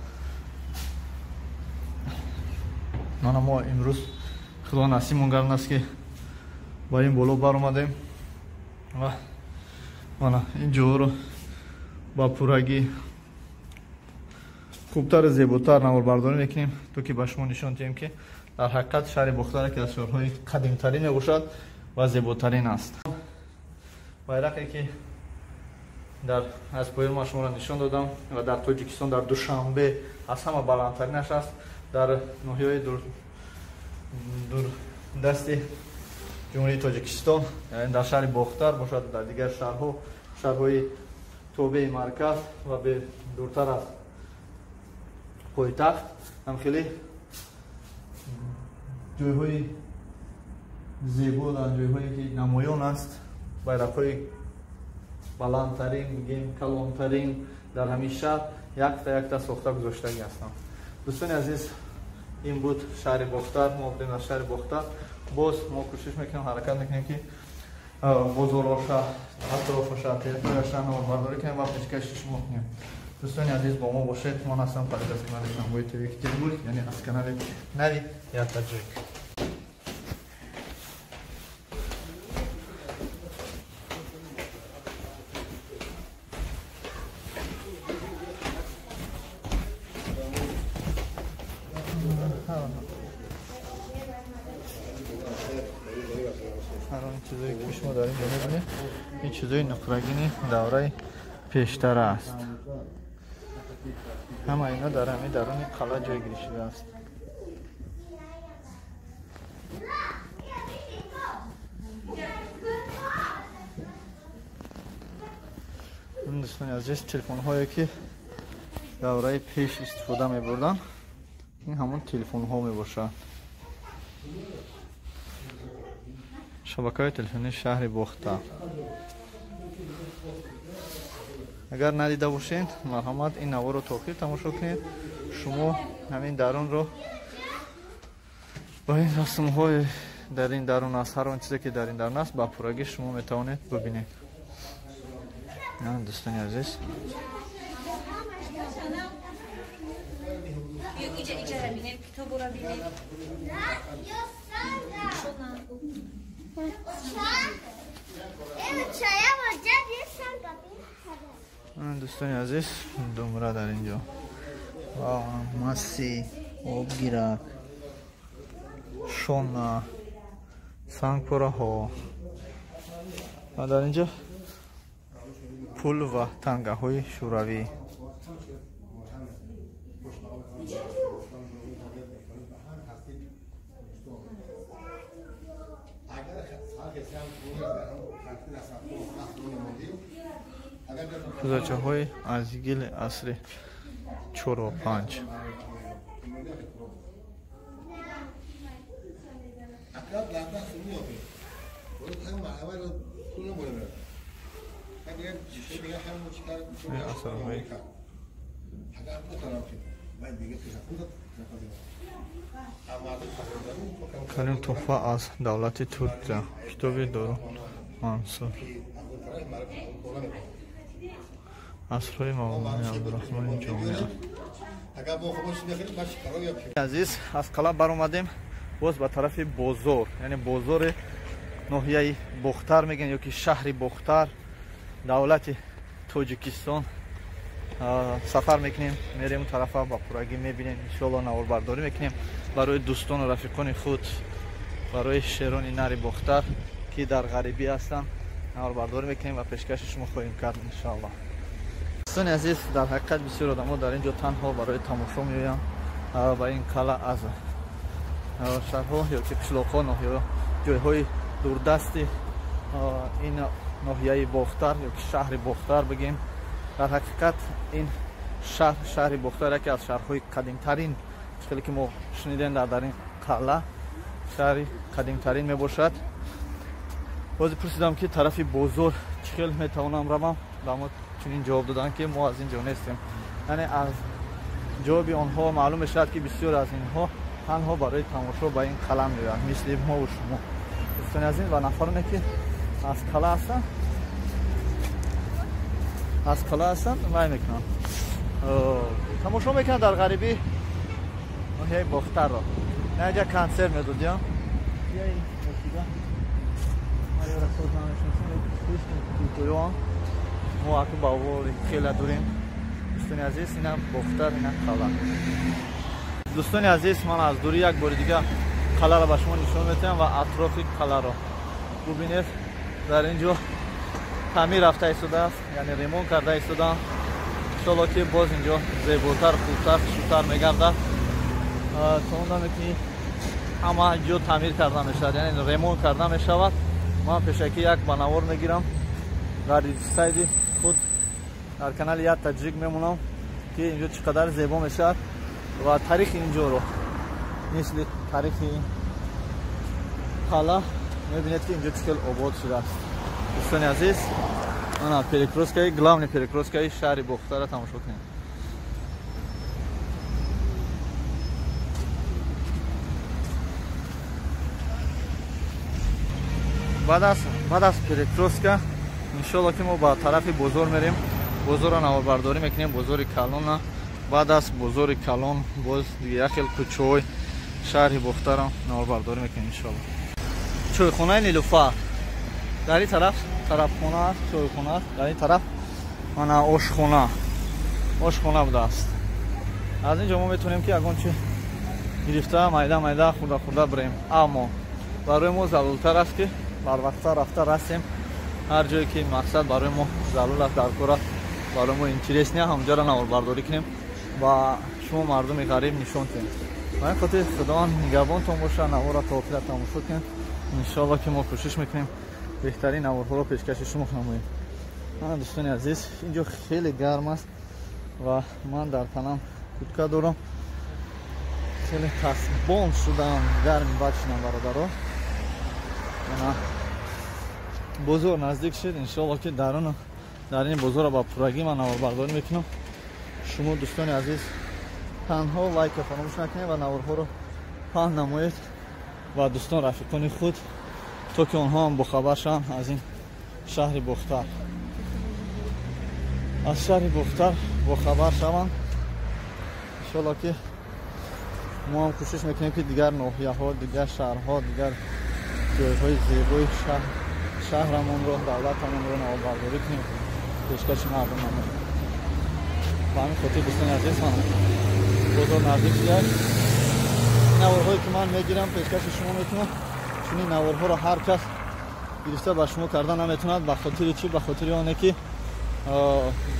Мана мо имрӯз худо насибмон гардон аст ки ба ин боло баромадем ва мана ин ҷоҳоро ба пуррагӣ хубтару зеботар наворбардорӣ мекунем, то ки ба шумо нишон диҳем ки дар ҳақиқат шаҳри Бохтар яке аз шаҳрҳои қадимтарин мебошад ва зеботарин аст. Байрақе ки дар аз поён ман шуморо нишон додам ва дар Тоҷикистон, дар Душанбе аз ҳама баландтаринаш аст, дар ноҳияҳои дурдасти Ҷумҳурии Тоҷикистон, яъне дар шаҳри Бохтар бошад, дар дигар шаҳрҳо, шаҳрҳои тобеи марказ ва дуртар аз пойтахт ҳам хеле ҷойҳои зебо, дар ҷойҳое ки намоён аст, байрақҳои баландтарин, бигем калонтарин дар ҳамин шаҳр якта якта сохта гузоштагӣ ҳастанд. Дӯстони азиз, ин буд шаҳри Бохтар. Мо будем дар шаҳри Бохтар. Боз мо кӯшиш мекунем, ҳаракат мекунем ки бозороша, атрофаша, территорияша наворбардорӣ кунем ва пешкаши шумо кунем. Дӯстони азиз, бо мо бошед. Ман ҳастам Фарид аз канали Самбои ТВ Екатеринбург, яъне аз канали нави Я Таджик. ҳар он чизое ки шумо дар инҷо мебинед, ин чизои нуқрагини давраи пештара аст. Ҳама ино дар ҳамин даруни қалъа ҷой гирифта шудааст. Дӯстони азиз, телефонҳое ки давраи пеш истифода мебурданд, ин ҳамон телефонҳо мебошад. Шабакаҳои телефонии шаҳри Бохтар. Агар надида бошед, марҳамат ин наворро то охир тамошо кунед. Шумо ҳамин дарунро ба ин расмҳои дар ин дарун аст, ҳар он чизе ки дар ин дарун аст, ба пуррагӣ шумо метавонед бибинед. Дӯстони азиз, дӯстони азиз, думра дар ин ҷо маси, обгирак, шона, сангпораҳо ва дар ин ҷо пул ва тангаҳои шӯравӣ. Кӯзачаҳои аз гили асри 4 ва 5. Асарҳои Калим туҳфа аз давлати Туркия. Китоби Дору Мансур. Асрҳои Мавлони Абдурахмони Ҷомӣ. Азиз, аз қалъа баромадем боз ба тарафи бозор, яъне бозори ноҳияи Бохтар мегӯянд, ё ки шаҳри Бохтар, давлати Тоҷикистон. Сафар мекунем, мерем тарафа, ба пуррагӣ мебинем, иншоалло наворбардорӣ мекунем барои дӯстону рафиқони худ, барои шерони нари Бохтар, ки дар ғарибӣ ҳастанд, наворбардорӣ мекунем ва пешкаши шумо хоҳем кард, иншоалло. Дӯстони азиз, дар ҳақиқат бисёр одамо дар ин ҷо танҳо барои тамошо меоянд ва ин қалъа аз шаҳрҳо ё ки қишлоқҳо, ноҳияҳо, ҷойҳои дурдасти ин ноҳияи Бохтар ё ки шаҳри Бохтар бигем. Дар ҳақиқат ин шаҳр, шаҳри Бохтар, яке аз шаҳрҳои қадимтарин, хеле ки мо шунидем дар ин қалъа, шаҳри қадимтарин мебошад. Бозе пурсидам, ки тарафи бозор чӣ хел метавонам равам, ба мо чунин ҷавоб доданд, ки мо аз ин ҷо нестем. Яъне аз ҷавоби онҳо маълум мешавад, ки бисёр аз инҳо танҳо барои тамошо ба ин қалъа меоянд, мисли мову шумо, дӯстони азиз. Ва нафароне, ки аз қалъа ҳастанд, вай мекунанд, тамошо мекунанд дар ғарибӣ ноҳияи Бохтарро. Наинҷа консерт медодиям. Мо аку ба овори хеле дурем, дӯстони азиз. Инам Бохтар, инам қалъа. Дӯстони азиз, ман аз дурӣ як бори дига қалъаро ба шумо нишон медиҳам ва атрофи қалъаро бубинед. Дар ин ҷо таъмир рафта истодааст, яъне ремонт карда истодаанд. Иншолло, ки боз инҷо зеботар, хубтар, хушрӯтар мегардад. То он даме ки ҳама ҷо таъмир карда мешавад, яъне ремонт карда мешавад, ман пешакӣ як ба навор мегирам, дар сайди худ, дар канали Як Таҷик мемонам, ки инҷо чӣ қадар зебо мешавад ва таърихи инҷоро, мисли таърихи ин қалъа, мебинед, ки инҷо чӣ хел обод шудааст. Дӯстони азиз, ана перекрёсткаи, главный перекрёсткаи шаҳри Бохтара тамошо кунед. Баъд аз перекрёстка, иншолло, ки мо ба тарафи бозор мерем, бозорро наворбардорӣ мекунем, бозори калона. Баъд аз бозори калон боз як хел кӯчаҳои шаҳри Бохтарро наворбардорӣ мекунем, иншолло. Чойхонаи Нилуфар дар ин тараф, тарабхона аст, чойхона аст дар ин тараф, мана ошхона будааст. Аз ин ҷо мо метавонем, ки ягон чи гирифта, майда майда, хурда хурда бирем, аммо барои мо заруртар аст, ки барвақттар рафта расем. Ҳар ҷое ки мақсад барои мо зарур аст, дар кор аст, барои мо интересный, ҳамҷоро наворбардорӣ кунем ва шумо мардуми ғариб нишон диҳем. Ба ин хотир Худованд нигаҳбонтон боша. Наворро то охира тамошо кунем. Иншоалло, ки мо кӯшиш мекунем беҳтарин наворҳоро пешкаши шумо намоем. Мана, дӯстони азиз, инҷо хеле гарм аст ва ман дар танам куртка дорам, хеле тасбон шудам, гарми бад шудам, бародаро. Ана бозор наздик шуд. Иншоалло, ки даруну дар ин бозорро ба пуррагӣ ман наворбардорӣ мекунам. Шумо, дӯстони азиз, танҳо лайка фаромӯш накунед ва наворҳоро паҳн намоед ва дӯстон, рафиқони худ, то ки онҳо ҳам бохабар шаванд аз ин шаҳри Бохтар, аз шаҳри Бохтар бохабар шаванд. Иншоалло, ки мо ҳам кӯшиш мекунем, ки дигар ноҳияҳо, дигар шаҳрҳо, дигар ҷойҳои зебои шаҳрамонро, давлатамонро наворбардорӣ кунем, пешкаши мардум намоем. Ба ҳамин хотир, дӯстони азиз, ман бозор наздик шудааст. Наворҳое ки ман мегирам, пешкаши шумо мекунам, чунин наворҳоро ҳар кас гирифта ба шумо карда наметавонад. Ба хотири чӣ? Ба хотири оне ки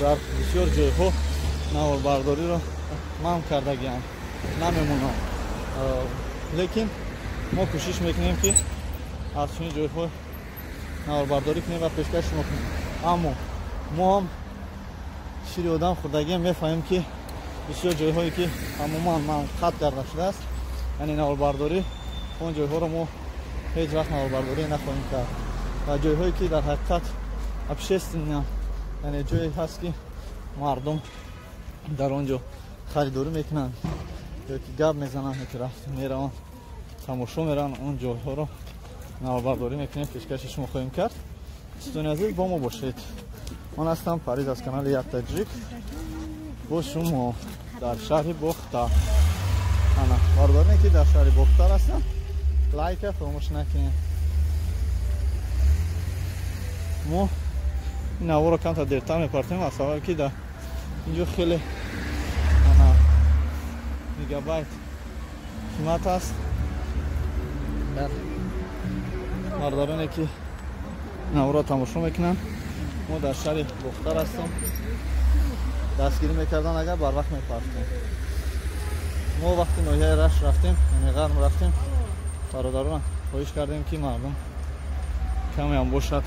дар бисёр ҷойҳо наворбардориро манъ кардагиам, намемонам. Лекин мо кӯшиш мекунем, ки аз чунин ҷойҳо наворбардорӣ кунем ва пешкаш шумо кунем. Аммо мо ҳам шири одам хӯрдагиам, мефаҳмем, ки бисёр ҷойҳое ки тамоман ман қатъ карда шудааст, яъне наворбардорӣ, он ҷойҳоро мо ҳеҷ вақт наворбардорӣ нахоҳем кард. Ва ҷойҳое ки дар ҳақиқат общественный, яъне ҷое ҳаст, ки мардум дар он ҷо харидорӣ мекунанд ё ки гап мезананд, ё ки рафт мераванд, тамошо мераванд, он ҷойҳоро наворбардорӣ мекунем, пешкаши шумо хоҳем кард. Дӯстони азиз, бо мо бошед. Ман ҳастам Париз аз канали Як Таҷик, бо шумо дар шаҳри Бохтар. Ана бародароне ки дар шаҳри Бохтар ҳастанд, лайка фаромӯш накунед. Мо ин наворо камтар дертар мепартем, аз сабаби ки дар инҷо хеле ана мегабайт қимат аст. Дар бародароне ки наворо тамошо мекунанд, мо дар шаҳри Бохтар ҳастем, дастгирӣ мекардан агар барвақт мепартем. Мо вақти ноҳияи Рашт рафтем, яъне Ғарм рафтем, бародарон хоҳиш кардем, ки мардум камеам бошад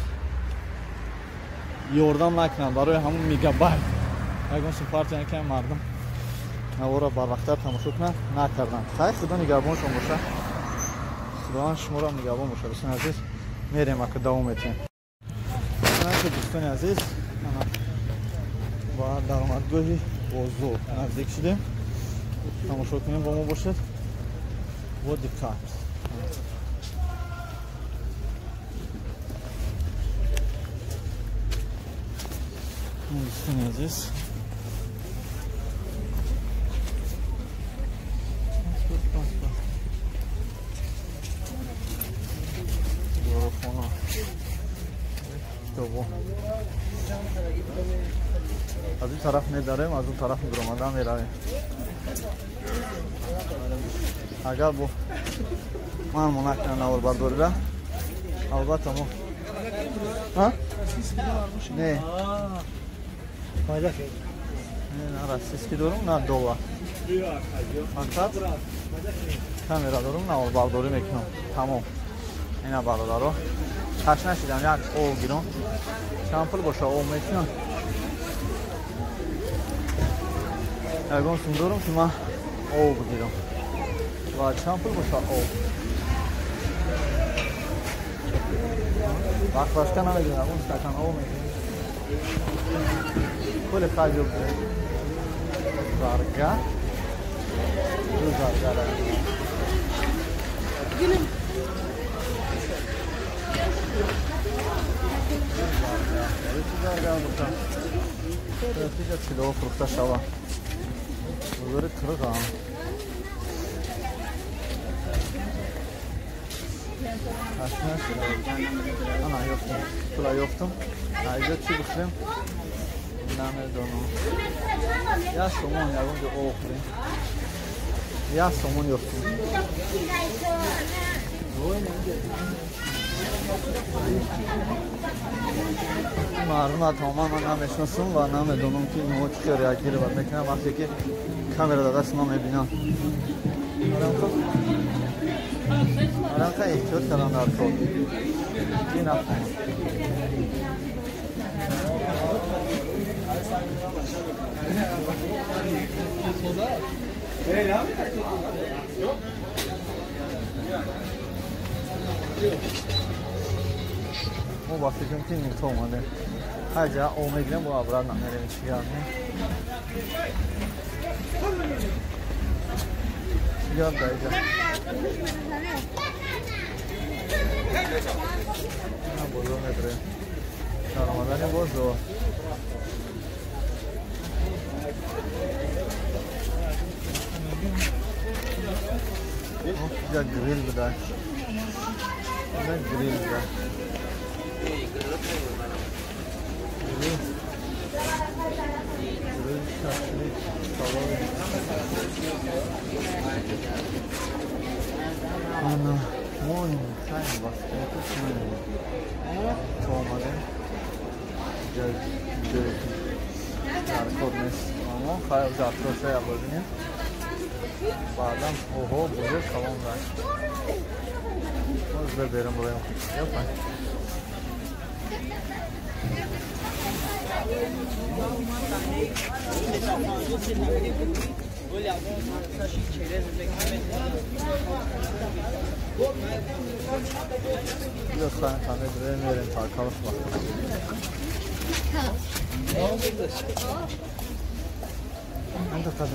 ёрдам накунанд барои ҳамун мегабайт, ягон сумпартиян ки мардум наворо барвақттар тамошо кунанд, накарданд. Хайр, Худо нигаҳбоншон бошад, Худованд шуморо нигаҳбон бошад. Дӯстони азиз, мерем, ака давом метиҳем. Дӯстони азиз, ба даромадгоҳи бозор наздик шудем, тамошо кунем, бо мо бошед бо диққат. Дӯстони азиз, дорухона, китобо аз ин тараф медарем, аз он тараф медаромада меравем. Агар бо ман мо накунам наворбардорира, албатта мо не на российский дорум, на доллар, фақат камера дорум, наворбардорӣ мекунам, тамом. Ина бародаро, ташна шидам, як об гирам. Чанд пул боша об метиҳам? Ягон сум дорум, ки ман об гирам? Ва чанд пул боша об? Вақт башка намегирам, ягон стакан об мегирам. Пули хаҷ зарга, ду зарга. Натиҷа чилово фурӯхта шава. Бозори қирғам. Ташна шудам. Ана ёфтам. Пула ёфтам. Айҷо чӣ бихӯрем? Намедонам. Як сомон ягон ҷо об хӯрем. Як сомон ёфтам. Мардума тамоман ман намешиносам ва намедонам, ки инҳо чӣ хел реагировать мекунанд, вақте ки камера дар дасти ман мебинанд. Арамка эҳтиёт кардам дар кор, ки нафаҳмам. Мо ба фикрам, ки нито омадем. Ҳаҷа об мегирем, бо обратно мерем. Чӣ гап не? Чӣ гап дар иҷа? Бозор медорем. Дар омадани бозор. Инҷа грил буда. Инҷа грил буда. Грил. Грил, шашлик, кабоб. Ана, мо хайм вақт то омадем. Ҷой дар кор нест. Аммо хайр, завтра як бибинем. Баъдан оҳо, бозор калон дашт. Боз биберем, буроем. Ёпай.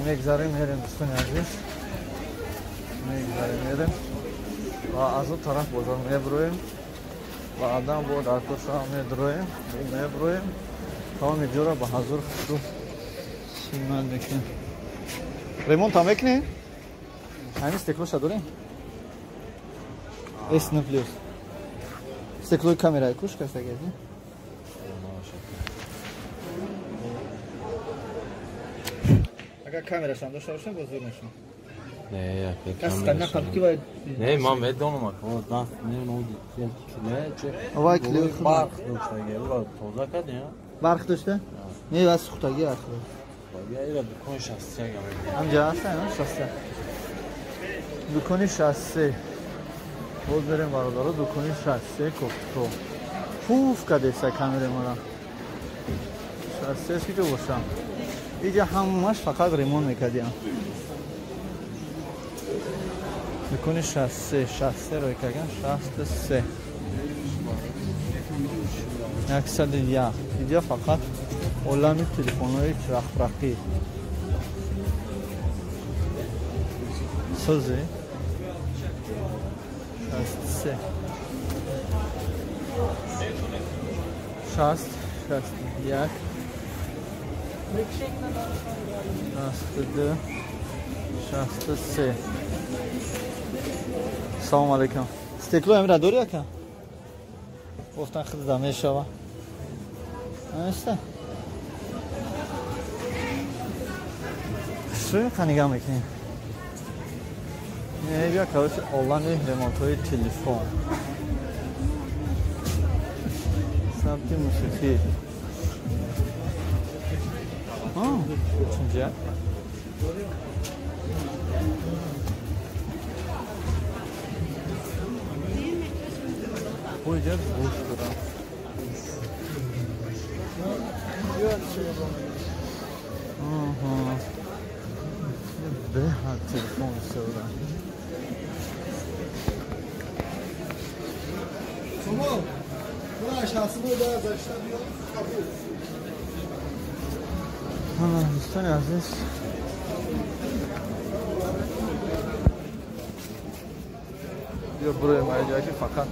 Мегзарем мерем дӯстони азиз, мегзарем мерем ва аз он тараф бозор меброем ва адам бо дар коша медроем, меброем тамоми ҷоро ба ҳазур хушу симат мекунем. Ремонт ҳам мекунем? Ҳамин стеклоша дорем? S9 плюс. Стеклои камераи куш кастагази? Агар камерашам дошта бошам, боз зур мешавам. Не, камера. Не, ман медонам, ака, даст не, ну, не, че. Вай клео барқ доштаги, ура тоза кардем. Барқ дошта? Не, вас сухтаги ахир. Я ира дукони 63 гам. Ҳамҷа ҳаст, 63. Дукони 63. Боз берем бародаро, дукони 63 кофтко. Пуф кадеса камере мора. 63 ки ҷо бошам. Иҷа ҳамаш фақат ремонт мекардиам. Дукони 63, 63 рой кардам, 63. 101. Иҷа фақат олами телефонҳои чирақбарқӣ. Созе 63. 60, 61. 62, 63. Салом алейкум. Стекло амира дори ака? Гуфтан хидда мешава. Аста. Шуи қанига мекунем. Не, бия короче олами ремонтҳои телефон. Самти мусиқӣ. Чунҷа? Буйҷа гӯш дорам. Беҳад телефон бисёрам. Дӯстони азиз, биё буроем аҷоя ки фақат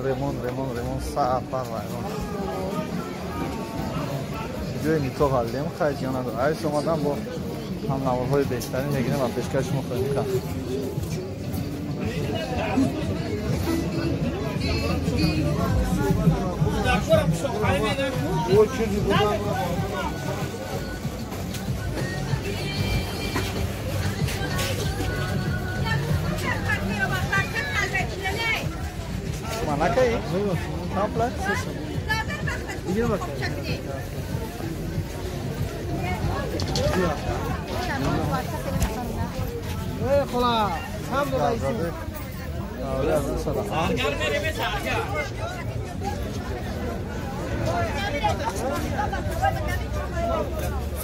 ремонт, ремонт, ремонт, саатпар вайрон. Ҷои нито ғалдем, хайр ҷон надорад. Айс омадан бо ҳамнаворҳои беҳтарин мегирем ва пешкаш шумо хоҳем кард. Manakay? Complex?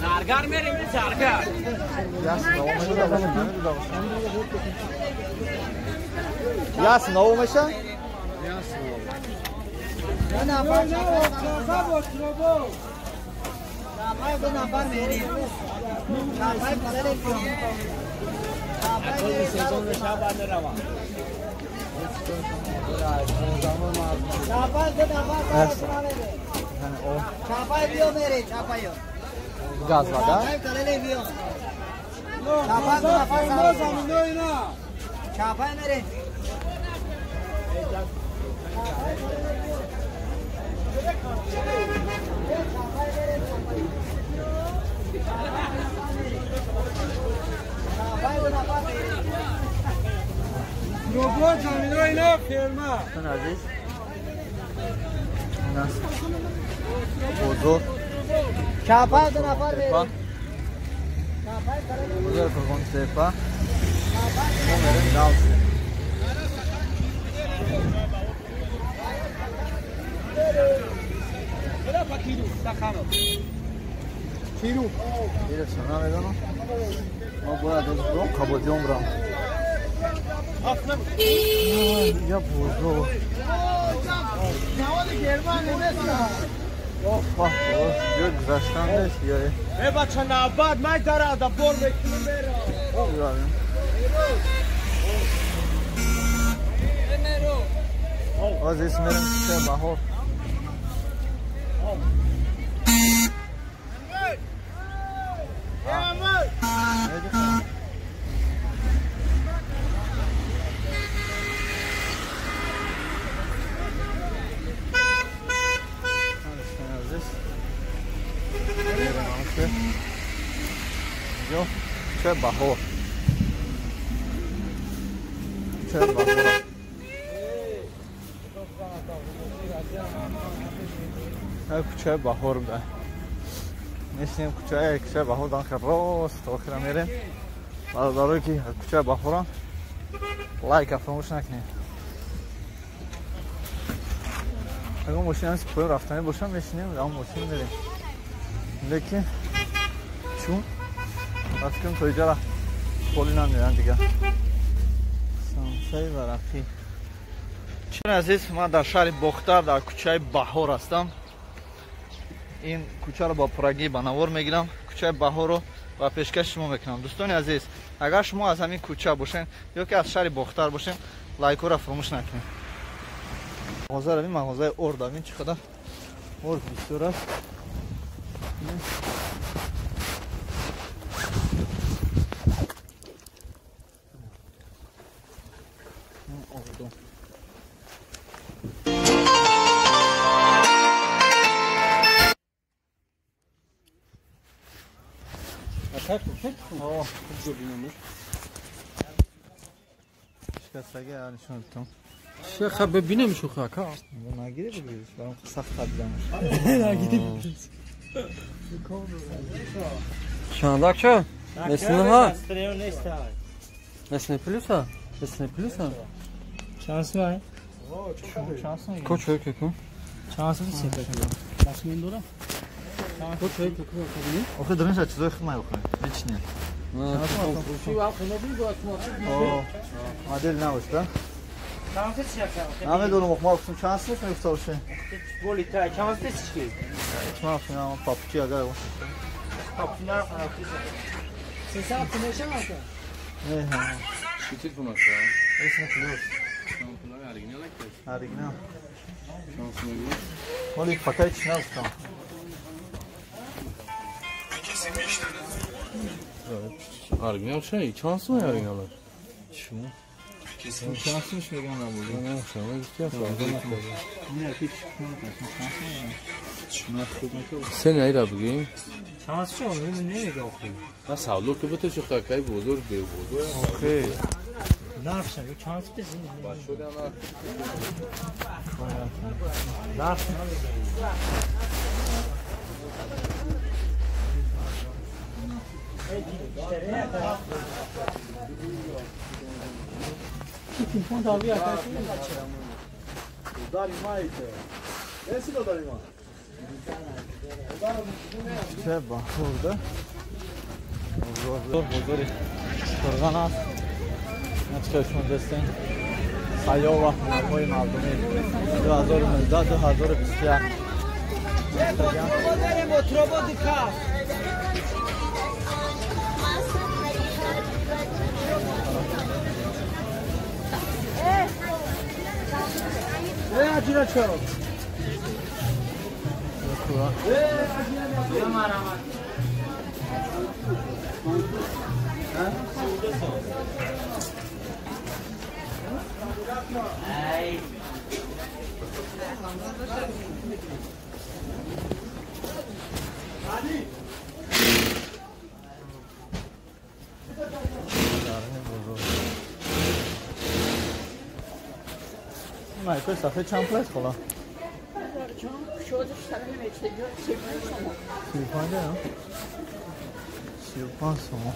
سرگر میریم سرگر. یاس نو میشه؟ گاز ودا؟ عزیز بزرگ بزرگ قربان تپا ما میریم دالشه. Ирашам намедонам. Мо бояд аз бром Қабодиён брам. Я бозор. Ё гузаштан нест ё. Э бача набад май дарада бор мекунем мера. Оз ис мерем кӯчаи Баҳор. Кӯчаи Баҳор. Кӯчаи Баҳор. Кӯчаи Баҳор буда. Мешинем кӯчаи Баҳор дан хел рост то охира мерем. Бародарое ки кӯчаи Баҳоранд лайка фаромӯш накунед. Агар мошин ҳаст поён рафтанӣ бошам мешинем дар он мошин мерем. Лекин чун фикр то иҷара холи намеоянд дигар. Самсаи варақӣ. Чун азиз, ман дар шаҳри Бохтар дар кӯчаи Баҳор ҳастам. Ин кӯчаро бо пуррагӣ ба навор мегирам. Кӯчаи Баҳорро ба пешкаши шумо мекунам. Дӯстони азиз, агар шумо аз ҳамин кӯча бошед ё ки аз шаҳри Бохтар бошед, лайкҳоро фаромӯш накунед. Мағоза равем, мағозаи орд равем, чӣ қадар орд бисёр аст. Шикастагӣ нишон дитам. Шеха бибинем шуха ка. Нагири бигириш, барам сахт табидамаш. Нагири бигириш. Чандак ча? Несна? Несна плюса? Несна плюса? Чанд сумай? Кочо ки ку? Чанд сум сета? Дастмин дора? Кочо ки ку? Охи дринша чизои худ май охи. Личне. Модель набош, да? Намедонам, ох, ма гуфтам чанд сум мегуфта боше? Боли та, чанд сум ки? Ман гуфтам папчи агар. Папчи на, Сесад сум мешавад? Не, Чӣ телефон аст? Эсна плюс. Оригинал. Моли пока чӣ нагуфтам. Оригинал чӣ? Чанд сум оригинал? Чӣ? Чанд сумш мегӯям набуд. Се наира бигӯем? Чанд сум намегӯям охи. На савдо ки бите шуха кай бозор бе бозор. Охи. Нарх шав, чанд сум тез? Нарх намегӯям. Кӯчаи Баҳорда бозори Қурғон аст. Чӣ шумо дастен сайёҳ ва ҳунарҳои мардумӣ 2019-2021. Майкои сафед чанд пул аст хола? 35 а? 35 сомон.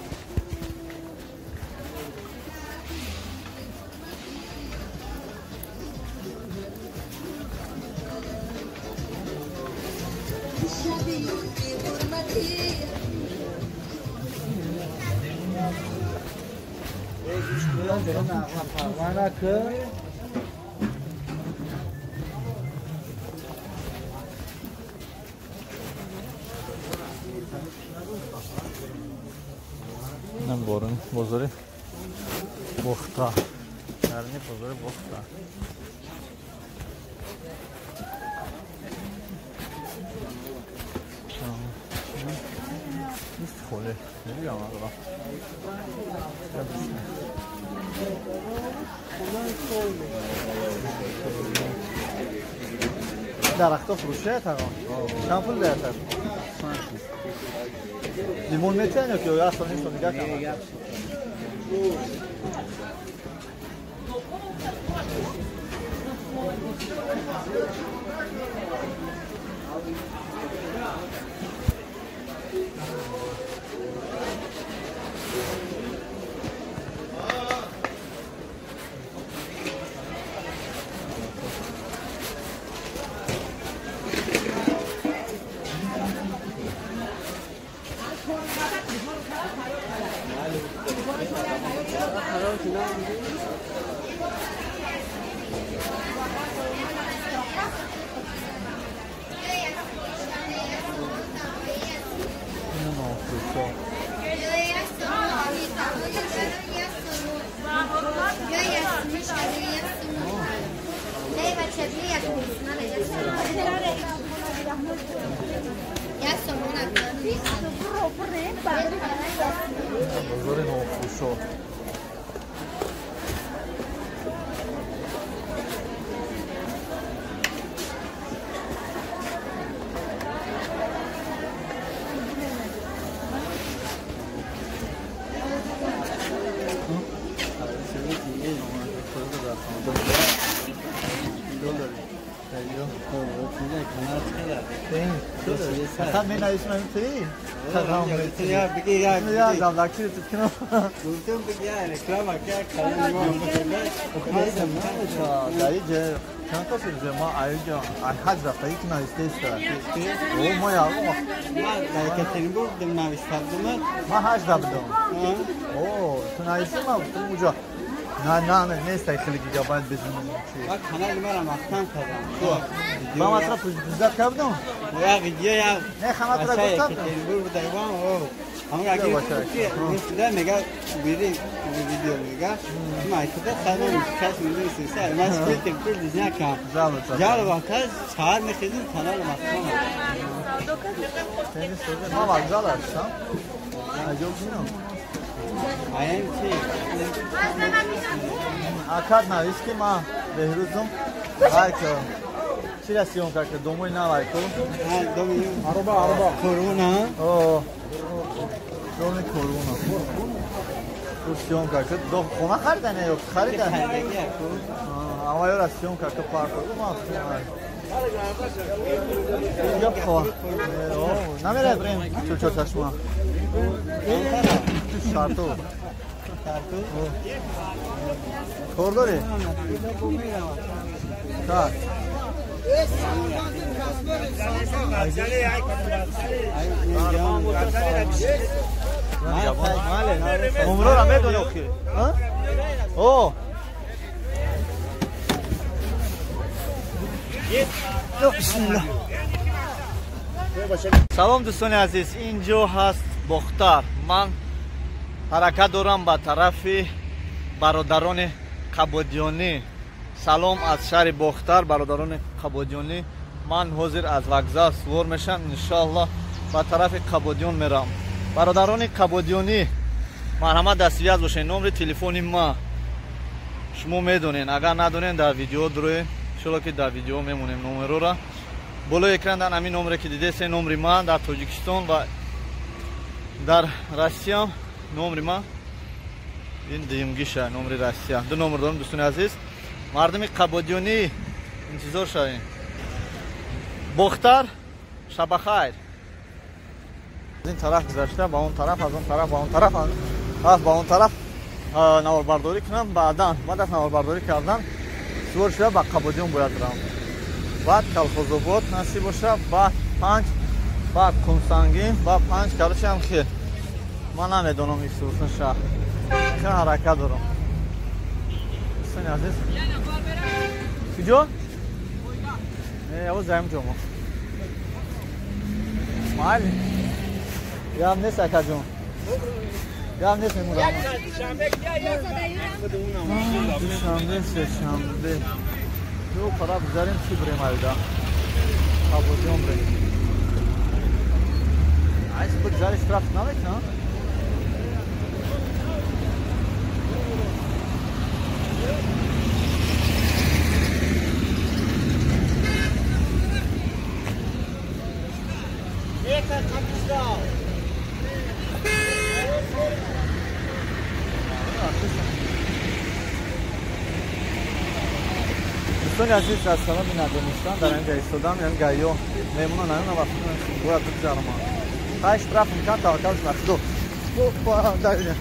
Борун бозори Бохта. Дарни бозори Бохта. Нест холе. Набирам ага. Дарахто фурӯшает ага. Чанд пул деятар? Лимон метиҳанд ё ки асло нисто нигаҳ кардам? Бозори Нохушо. Фақат менависем ҳамин ти? Чанд кас ма ҳаҷ рафтагӣ ки навистаиста? Дар Екатеринбург нависта будам. Ма ҳаҷ рафтам. Ту нависти ма гуфтам уҷа на на нест хеле гигабайт безунам чи. Ма канали маро маҳкам кардам. Ма матра пуздат кардам? Я видео я. Не хаматра гуфтам. Екатеринбург будам. Ҳамон аги да мега бири видео мега. Ма куда ханам кас мидонистӣ. Ма скрипт пул дизня кам. Жалоба каз чар мехезим канал маҳкам. Ма вокзал ҳастам. Аҷоб шинам. Аям чи? Акад навис ки ма Беҳрӯзум лайк чи ра съёмка кард домои нав айку? Доми ароба ароба корона. О. Доми корона. Ту съёмка кард. До хона харидан ё харидан? Ама ёра съёмка кард парк ма. Инҷо хо. Намерай брем чо чашма. Шарту. Кор дорӣ? Так. Умрора медони охир? О! Бисмиллаҳ. Салом дӯстони азиз, инҷо ҳаст Бохтар. Ман ҳаракат дорам ба тарафи бародарони Қабодиёнӣ. Салом аз шаҳри Бохтар, бародарони Қабодиёнӣ. Ман ҳозир аз вокзал сувор мешам, иншоаллоҳ ба тарафи Қабодиён мерам. Бародарони Қабодиёнӣ, марҳамат дар связь бошед. Номери телефони ма шумо медонед, агар надонед дар видео дуроед, иншоаллоҳ ки дар видео мемонем номерора. Болои экран дар ҳамин номере ки дидед, номери ман дар Тоҷикистон ва дар Россия номери ман ин дуюмгиша номери Россия. Ду номер дорам дӯстони азиз. Мардуми Қабодиёнӣ интизор шавем. Бохтар, шабахайр. Аз ин тараф гузашта ба он тараф, аз он тараф ба он тараф, аз ба он тараф наворбардорӣ кунам. Баъдан баъд аз наворбардорӣ кардан сувор шуда ба Қабодиён бояд равам. Баъд Колхозобод насиб боша, баъд 5 Баъд Кумсангин, баъд 5 короче ҳам хел. Ман намедонам исусун шаҳр. Хел ҳаракат дорам. Дӯстони азиз. Куҷо? Не, явоз заем ҷомо. Майли. Гап нест акаҷон. Гап нест мемурам. Душанбе, сешанбе. Ду пара бизарем чӣ бирем айда. Қабоҷон бирем. Айс бигзари штраф намекунам? Дӯстони азиз, аз сабаби надонистан дар ин ҷа истодам, яъне гаё мемона наёна вақт бояд бигзарам. Хай штраф мекунам, таваккал на Худо. Опа, давида.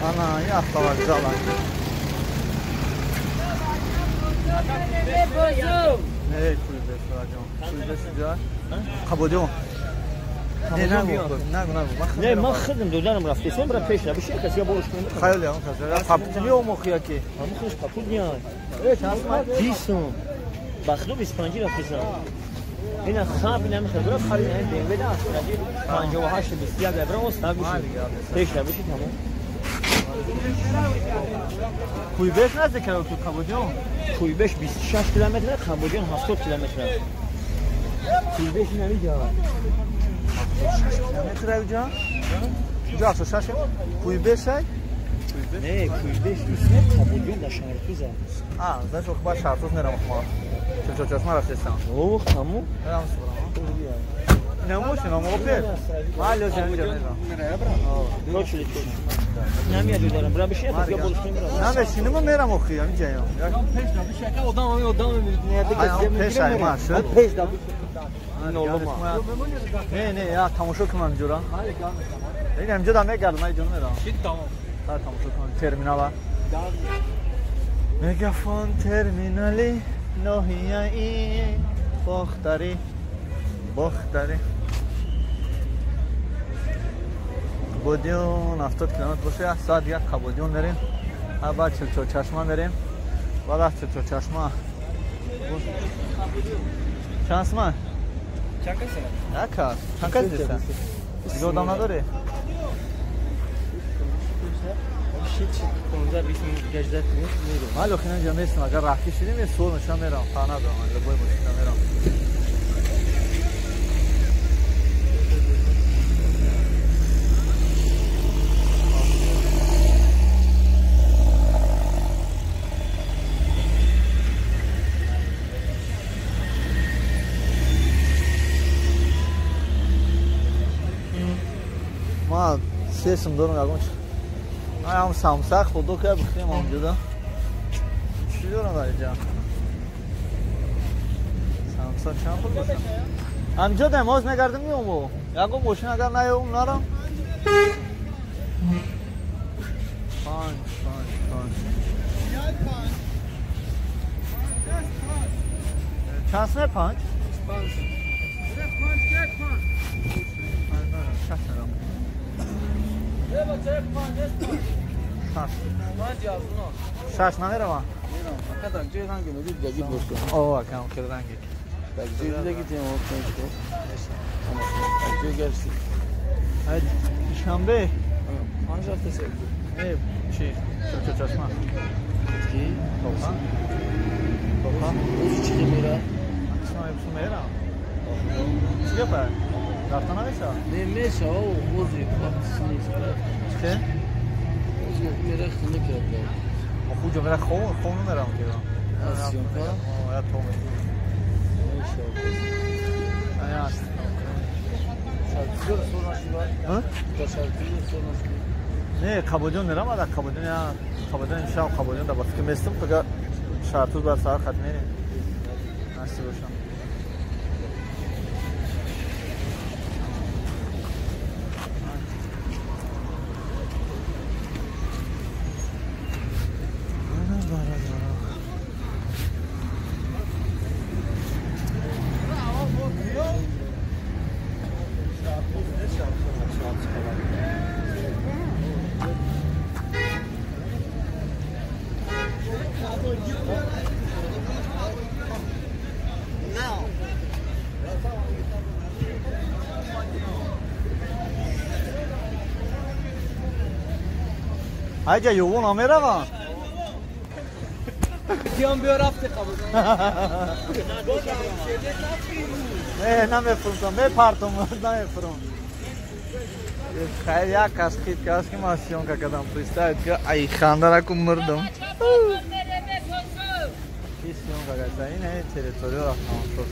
Ана, ин автовокзал. Не, кули бес, раҷон. Кули бес инҷа? Қабодиён. Не, нагу, нагу, нагу. Не, ман худам додарам рафтесем, бра пеш набиши, каси я борш кунем. Хаёли он кас. Папутни омохи яки. Ҳамон худаш папут ниай. Э, чанд сомон? 20 сом. Ба худо 25 рафтесам. Ина хаб ина мехоҳад бра хари ин BMW да астради 58 21 бра ос нагуши. Пеш набиши тамом. Куйбеш наздик аст ту Қабодиён? Куйбеш 26 километр, Қабодиён 70 километр. Куйбеш намиҷа. 76 километр аҷа? Инҷо 76 Куйбеш ай? Не, Куйбеш исме Қабодиён дар Шаҳртуза. А, значит, ба Шаҳртуз мерам ма. Чилчочашма рафтесам. Ох, тамом. Мерам субрам. Не мошина, опел. Майли ози ҳаминҷа мерам. Точно, точно. Намия додарам, бра биши, я борш кунем бра. Намешинем, мерам охи, ҳаминҷаям. Пеш набиши, ака одам ҳамин одам мебинад. Пеш ай ма шуд. Пеш набиши. Не, не, я тамошо кунам инҷора. Ин ҳаминҷо да мегардам, ай ҷон мерам. Чӣ тамом? Та тамошо кунам терминала. Мегафон терминали ноҳияи Бохтарӣ. Бохтарӣ. Қабодиён 70 километр боша, як соат дигар Қабодиён мерем. Баъд Чилчорчашма мерем. Баъд аз Чилчорчашма. Чанд сомон? Чанд кас? Як кас. Чанд кас диса? Дига одам надорӣ? Ман охир инҷа местам, агар раҳкӣ шидем, е суол мешам мерам, фарқ надорам, либои мошина мерам. Ман сесм дорам ягон чи. Ай ҳам самса худо ка бихтем онҷода. Чӣ дорам дар инҷа? Самса чанд пул боша? Ҳамҷо дем, ҳоз мегардем меом. Ягон мошин агар наём нарам. 5 5 5. Чанд сме 5? 5. 5 шаш. Шаш намеравам? О, акам хел ранги. Душанбе? Не, чи? Чилчорчашма. Тоқа? Тоқа? Мерам. Чӣ гапа? Рафта намешавад? Не, мешавад, ози вақт нест. Чӣ? Ози мера хона карда. Хуҷа мера хона мерам ки. Аз съёмка? Я то мешавад. Ая. Не, Қабодиён мерам, ада Қабодиён я Қабодиён иншалло Қабодиён да ба фикр местам, фақат Шаҳртуз ба саҳар хат мерем. Насиб бошам. Айҷа ёвон намераванд. Киён биё рафти қабул. Не, намефурмтам, мепартом, намефурм. Хайр, як кас хит кас ки ман съёмка кардам, представить ки ай хандараку мурдам. Ки съёмка карда, ин ҳай территория рафтам.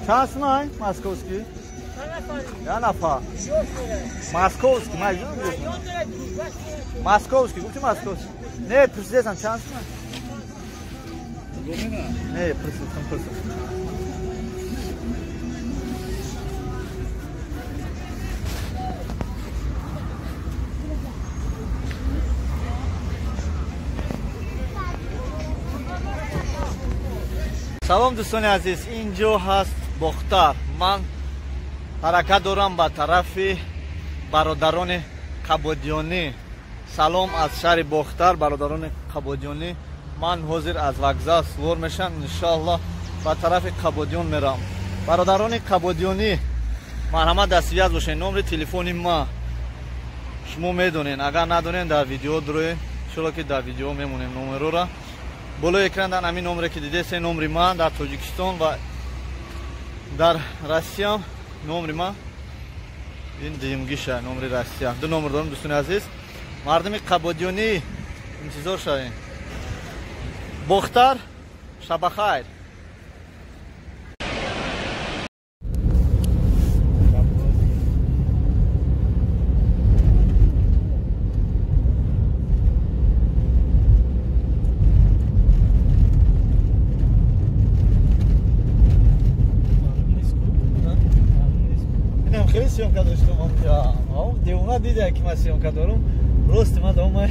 Чанд сумай московский? Я нафар. Московский, московский, гуфти московский. Не, пурсидесам чанд сумай? Не, пурсидесам, пурсидесам. Салом дӯстони азиз, инҷо ҳаст Бохтар. Ман ҳаракат дорам ба тарафи бародарони Қабодиёнӣ. Салом аз шаҳри Бохтар, бародарони Қабодиёнӣ. Ман ҳозир аз вокзал сувор мешавам, иншоаллоҳ ба тарафи Қабодиён мерам. Бародарони Қабодиёнӣ, марҳамат дар связь бошед. Номери телефони ма шумо медонед, агар надонед дар видео дуроед, иншоаллоҳ ки дар видео мемонем номерора. Болои экран дар ҳамин номере ки дидед, номери ман дар Тоҷикистон ва дар Россия номери ман ин дуюмгиша, номери Россия. Ду номер дорам дӯстони азиз. Мардуми Қабодиёнӣ интизор шавед. Бохтар, шабахайр. Хеле съёмка доштам, девона дида ки ман съёмка дорам. Рости ман дома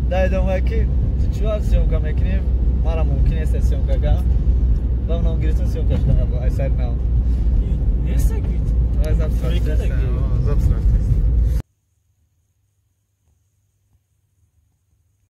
дай дома ки ту чӣ съёмка мекунӣ, мара мумкин нест съёмка кардам. Ба нам гирифтам съёмка шуда, ай сар нав. Неста гит. Запись рафтест.